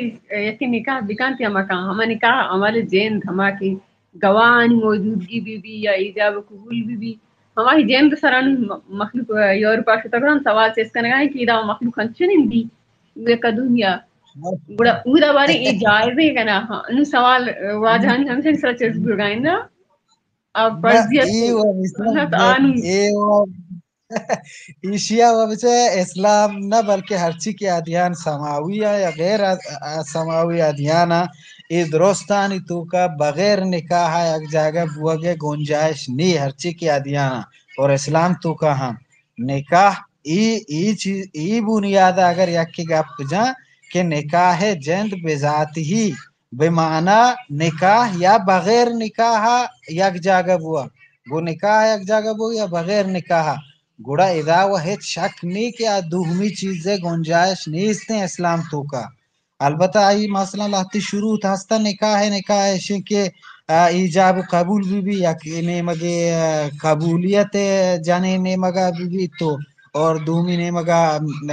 یکی نکاح بکن یا مکان، ہما نکاح عمل جند، ہما کہ گواہانی موجودگی بی بی یا ایجاب قبول بی بی، ہمائی جند سرا نوں م-، مخلوق یورپ ء شتگ انت، سوال چست کنگا انت کہ ادا مخلوق انچنین بی یک دنیا. گڑا اودا بارے اے جائز ایں کنا؟ ہاں، نوں سوال، واجہانی ہمیشہ سرا چست بوگا انت نا. اب نہ، فرضیت اے و مثلاً سنت نہ، آنی. اے و ایشیا و بچے اسلام نہ، بلکہ ہرچی کہ ادیان سماوی ء یا غیر ا-، ا-، سماوی ادیان ء، اے درستانی توکا بغیر نکاح ء یک جاگہ بوگ ء گنجائش نی، ہرچی کہ ادیان ء اور اسلام توکا ہم نکاح ای، ای چیز، ای بنیاد ء اگر یکے گپ جاں کہ نکاح جند بذاتہی، بمعنی نکاح یا بغیر نکاح ء یک جاگہ بوگ، گو نکاح یک جاگہ بوگ یا بغیر نکاح، گڑا ادا و ہچ شک نی کہ آ دومی چیز ء گنجائش نیست ایں اسلام توکا. البتہ آئی مثلاً لہتی شروط ہستن نکاح ء، نکاح اشیں کہ، آ، ایجاب و قبول بی بی، یک نیمگے، آ، قبولیت جنین نیمگا بی بی تو اور دومی نیمگا،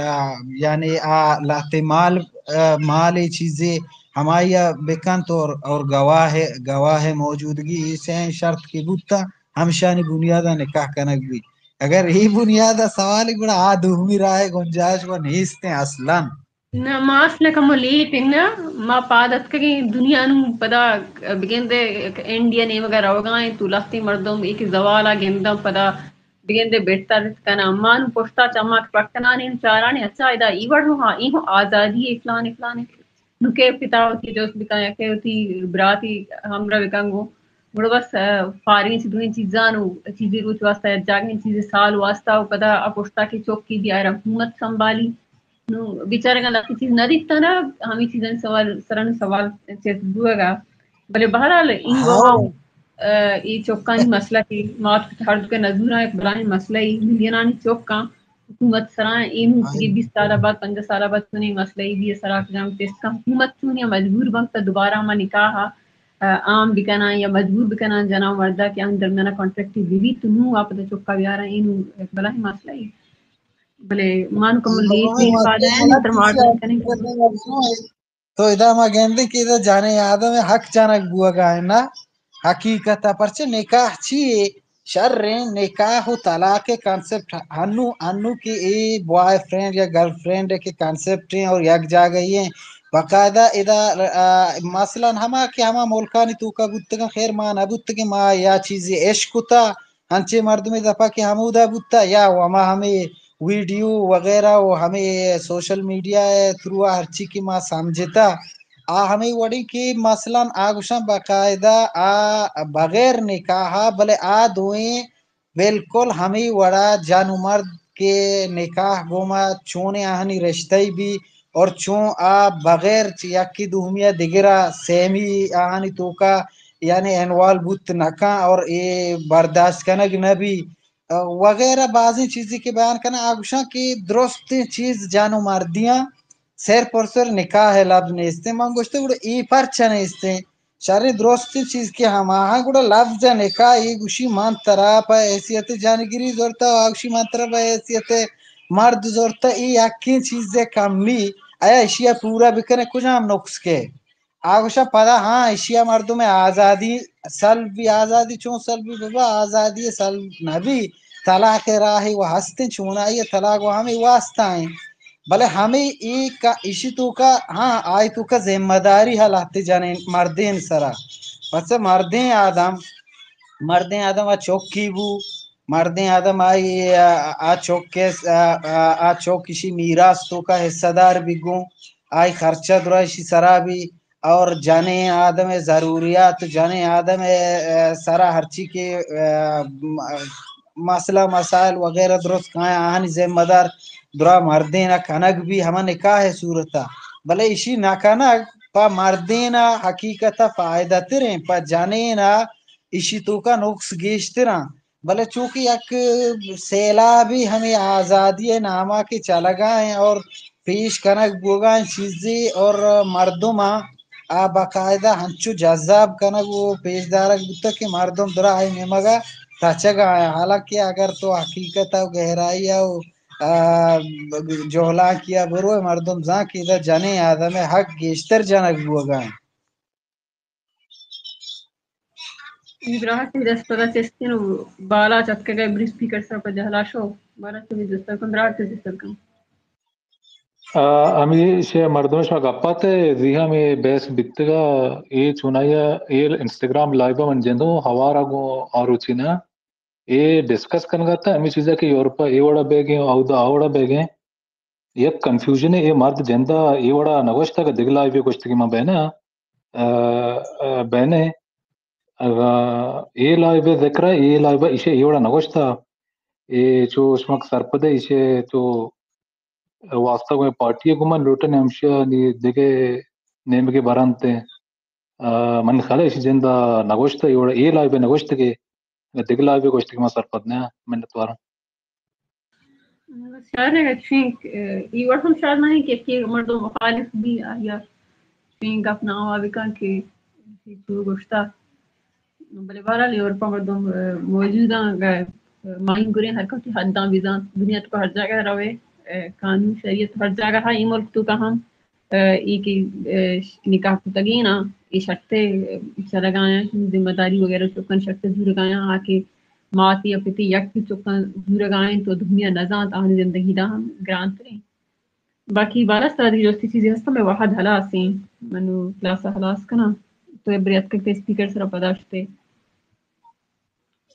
آ، یعنی آ لہتے مال، آ، مال ء چیزے ہمائی ء بکنت اور، اور گواہ، گواہ موجودگی، اے سئیں شرط کہ بوتاں، ہمشانی بنیاد ء نکاح کنگ بیت. اگر اے بنیاد ء سوال گڑا آ دومی راہ ء گنجائش و نیست ایں اصلاً. نہ، ما اصل ء کمو لیٹ انت، نہ، ما پاد اتکگیں دنیا نوں پدا بگندے انڈیا نیمگا روگا انت، تو لہتیں مردم اے کہ زوال ء گنداں پدا بگندے بہتر کناں. ما نوں پشتا چماں کہ پٹ کنان انت، چاران انت، اچھا ادا ای وڑ ہوں، ہاں، ای ہوں آزادی اے فلان اے فلان اے. نوں کہ پتا وتی جست بکن یا کہ وتی براتی ہمراہ بکن گوں، گڑا بس، آ، فارغیں چہ دوئیں چیزاں و چیزے روچ واسطہ یا جاگہیں چیزے سال واسطہ و پدا آ پشتا کہ چوکی بی آئرا حکومت سنبھالی. نوں بیچارگاں لہتے چیز نہ دیتہ نا، ہمے چیزانی سوال سرا نوں سوال چست بوگا. بلے بہرحال اینگو ہاں. ہم، آ، اے چکانی مسئلہ کہ مات پت ہر دو کہ نزوراں یک بلاہیں مسئلہ ای ملینانی چکاں حکومت سرا اے نوں ہاں. تگی بیست سال بعد، پنجاہ سال بعد چونیں مسئلہ ای بی سرا کجام چست کن حکومت چونیں مجبور بنت تا دوبارہ ہما نکاح عام بکناں یا مجبور بکناں جناں و مردا کہ آہانی درمیانا کانٹریکٹ بہ بیت، تو نوں آ پدا چکا بیاراں، اے نوں بلاہیں مسئلہ اے۔ بلے ما نوں کمو لیٹ، لیٹ پادا ایں، تر مارڈن کنیں۔ تو ادا ما گندیں کہ ادا جنیں آدم حق جنگ بوگا ایں نا، حقیقت ء۔ پرچہ نکاح چی اے؟ شریں نکاح و طلاق ء کانسپٹ ہنو، ہنو کہ اے بوائے فرینڈ یا گرل فرینڈ ء کہ کانسپٹ ایں اور یک جاگہی ایں۔ باقاعدہ ادا، آ، مثلاً ہما کہ ہما ملکانی توکا بوتگاں، خیر ما نہ بوتگیں، ما یا چیزے اش کتا، انچیں مردمے دپا کہ ہمودا بوتا یا و ہما ہمے ویڈیو وغیرہ و ہمے سوشل میڈیا ء تھرو ء ہرچی کہ ما سمجھتا، آ ہمے وڑیں کہ مثلاً آ گوشاں باقاعدہ آ بغیر نکاح ء، بلے آ دوئیں بالکل ہمے وڑا جن و مرد کہ نکاح گوما چونیں آہانی رشتہ ای بی اور چون آ بغیر چ-، یکی دومی ء دگرا سیمی آہانی توکا یعنی انوالو بوت نہ کن اور اے برداشت کنگ نہ بی وغیرہ بازیں چیزے کہ بیان کناں۔ آ گوشاں کہ درستیں چیز جن و مردیاں صرف اور صرف نکاح ء لفظ نیستیں۔ من گوشتے گڑا اے پرچہ نیستیں؟ شریں درستیں چیز کہ ہماہاں گڑا لفظ ء نکاح اے گوشی من ترا پہ حیثیت جنگری زرتا، آ گوشی من ترا پہ حیثیت مرد زرتا، اے یکیں چیز ء کمی۔ آیا اشی ء پورا بکنے کجام نقص کے؟ آ گوشاں پدا ہاں، اشی ء مردم ء آزادی سلب بی، آزادی چون سلب بی؟ بابا، آزادی سلب نہ بی، طلاق ء راہ و ہستیں، چونائی ء طلاق و ہمے واسطہ ایں۔ بلے ہمے اے کا-، اشی توکا، ہاں، آئی توکا ذمہ داری ہا لہتے جنین مردین سرا۔ پس مردین آدم، مردین آدم آ چوکی بو، مردین آدم آئی آ، آ چوک کے س-، آ، آ، آ چوک اشی میراث توکا حصہ دار بی گوں، آئی خرچہ درا اشی سرا بی، اور جنین آدم ء ضروریات، جنین آدم ء، ء، سرا ہرچی کہ، ء، م-، مسئلہ مسائل وغیرہ درست کائیں، آہانی ذمہ دار درا مردین ء کنگ بی ہما نکاح ء صورت ء۔ بلے اشی نہ کنگ پہ مردین ء حقیقت ء فائدہ تریں، پہ جنین ء اشی توکا نقص گیشتراں۔ بلے چونکہ یک سیلابے ہمے آزادی ء ناما کہ چلگا ایں اور پیش کنگ بوگا ایں چیزے اور مردماں آ باقاعدہ ہنچو جذاب کنگ و پیش دارگ بوتگ کہ مردم درا آئی نیمگا تچگا ایں۔ حالانکہ اگر تو حقیقت ء و گہرائی ء و، آ، جہلانکی ء بروئے، مردم زان کہ ادا جنیں آدم ء حق گیشتر جنگ بوگا ایں۔ اے براہٹیں دست پدا چستیں و بالاچ اتکگ ء بری اسپیکر سرا پہ جہلا شو۔ بالاچ تئی دست کن، براہٹیں دست کن۔ آ، ہمے شے مردم شما گپات ء زی ہم اے بحث بیتگ ء اے چونائی ء اے انسٹاگرام لائیو ء من جندوں ہوار ء گوں آروچی نا اے ڈسکس کنگ ء ات ہمے چیز ء کہ یورپ ء اے وڑ ء بیگیں، اودا آ وڑ ء بیگیں۔ یک کنفیوژن اے مرد جند ء اے وڑا نہ گوشتگ، دگہ لائیو ء گوشتگ من بینہ، ء، ء، بینہ، اگاں اے لائیو ء ذکر ء، اے لائیو ء ایشی ء اے وڑا نہ گوشتگ، اے چو شمک سرپد ء ایشی ء چو واسطہ گوں پارٹی ء گوں من لوٹن ہمشی ء نی دگہ نیمگے برنت۔ ء، من خیال ء ایشی جند ء نہ گوشتگ، اے وڑا اے لائیو ء نہ گوشتگ، دگہ لائیو ء گوشتگ من سرپد نہ آں، منتوار آں۔ شاید اگہ چوشیں، ء، اے وڑ ہم شاید نہ انت کہ یکے مردم مخالف بی، آیا چوشیں گپ نہ ہوا بکن کہ چو گوشتا۔ بلے بہرحال یورپ ء مردم، ء، موجود آں، اگہ ماہینگریں حرکتی حداں بزاں، دنیا توکا ہر جاگہ روے، ء، قانون شریعت ہر جاگہ ہا، اے ملک توکا ہم ء، اے کہ، ء، نکاح کتگیناں، اے شرط ء چلگایاں، ذمہ داری وغیرہ چکن شرط ء زورگایاں، آ کہ ماتے یا پتے یک چکن زورگائیں تو دومی ء نزانت، آہانی زندگی دا ہم گرانتریں۔ باقی بالاچ ترا دگہ جستی چیزے ہستاں، مئے وہد ہلاس ایں، من کلاس ء ہلاس کناں، تو برے اتکگ تے اسپیکر سرا پدا شتے۔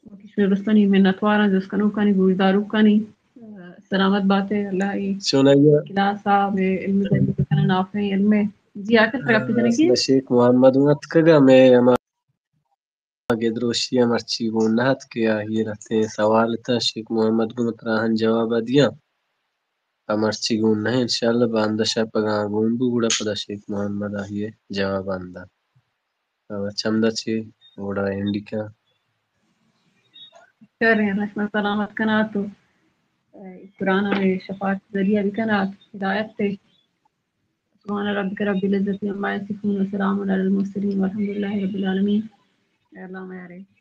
وتی شمئے درستانی منتواراں، جست کنوکانی، گوشداروکانی، ء، سلامت بات ئے۔ اللہ اے چونائی ء کلاس ء مئے علم ء زندگی کناں، نافعیں علم ء۔ جی عاقل، ترا گپ جنگی؟ شیخ محمد اوں اتکگ ء مئے ہما گدروشی ء مرچی گون نہ ات کہ آئی ء لہتیں سوال اتاں، شیخ محمد گوں تراہاں جواب ء دیاں۔ ء مرچی گون نہ، انشاءاللہ باندا شپ اگاں گون بو گڑا پدا شیخ محمد آئی ء جواب ء دات۔ ء چمدا چے گڑا اینڈ کن۔ شریں، اللہ شما سلامت کنات و، ء، قرآن ء شفاعت ذریعہ بکنات، ہدایت ء۔ سبحان ربك رب العزة عما يصفون وسلام على المرسلين والحمد لله رب العالمين. اللہ میارے.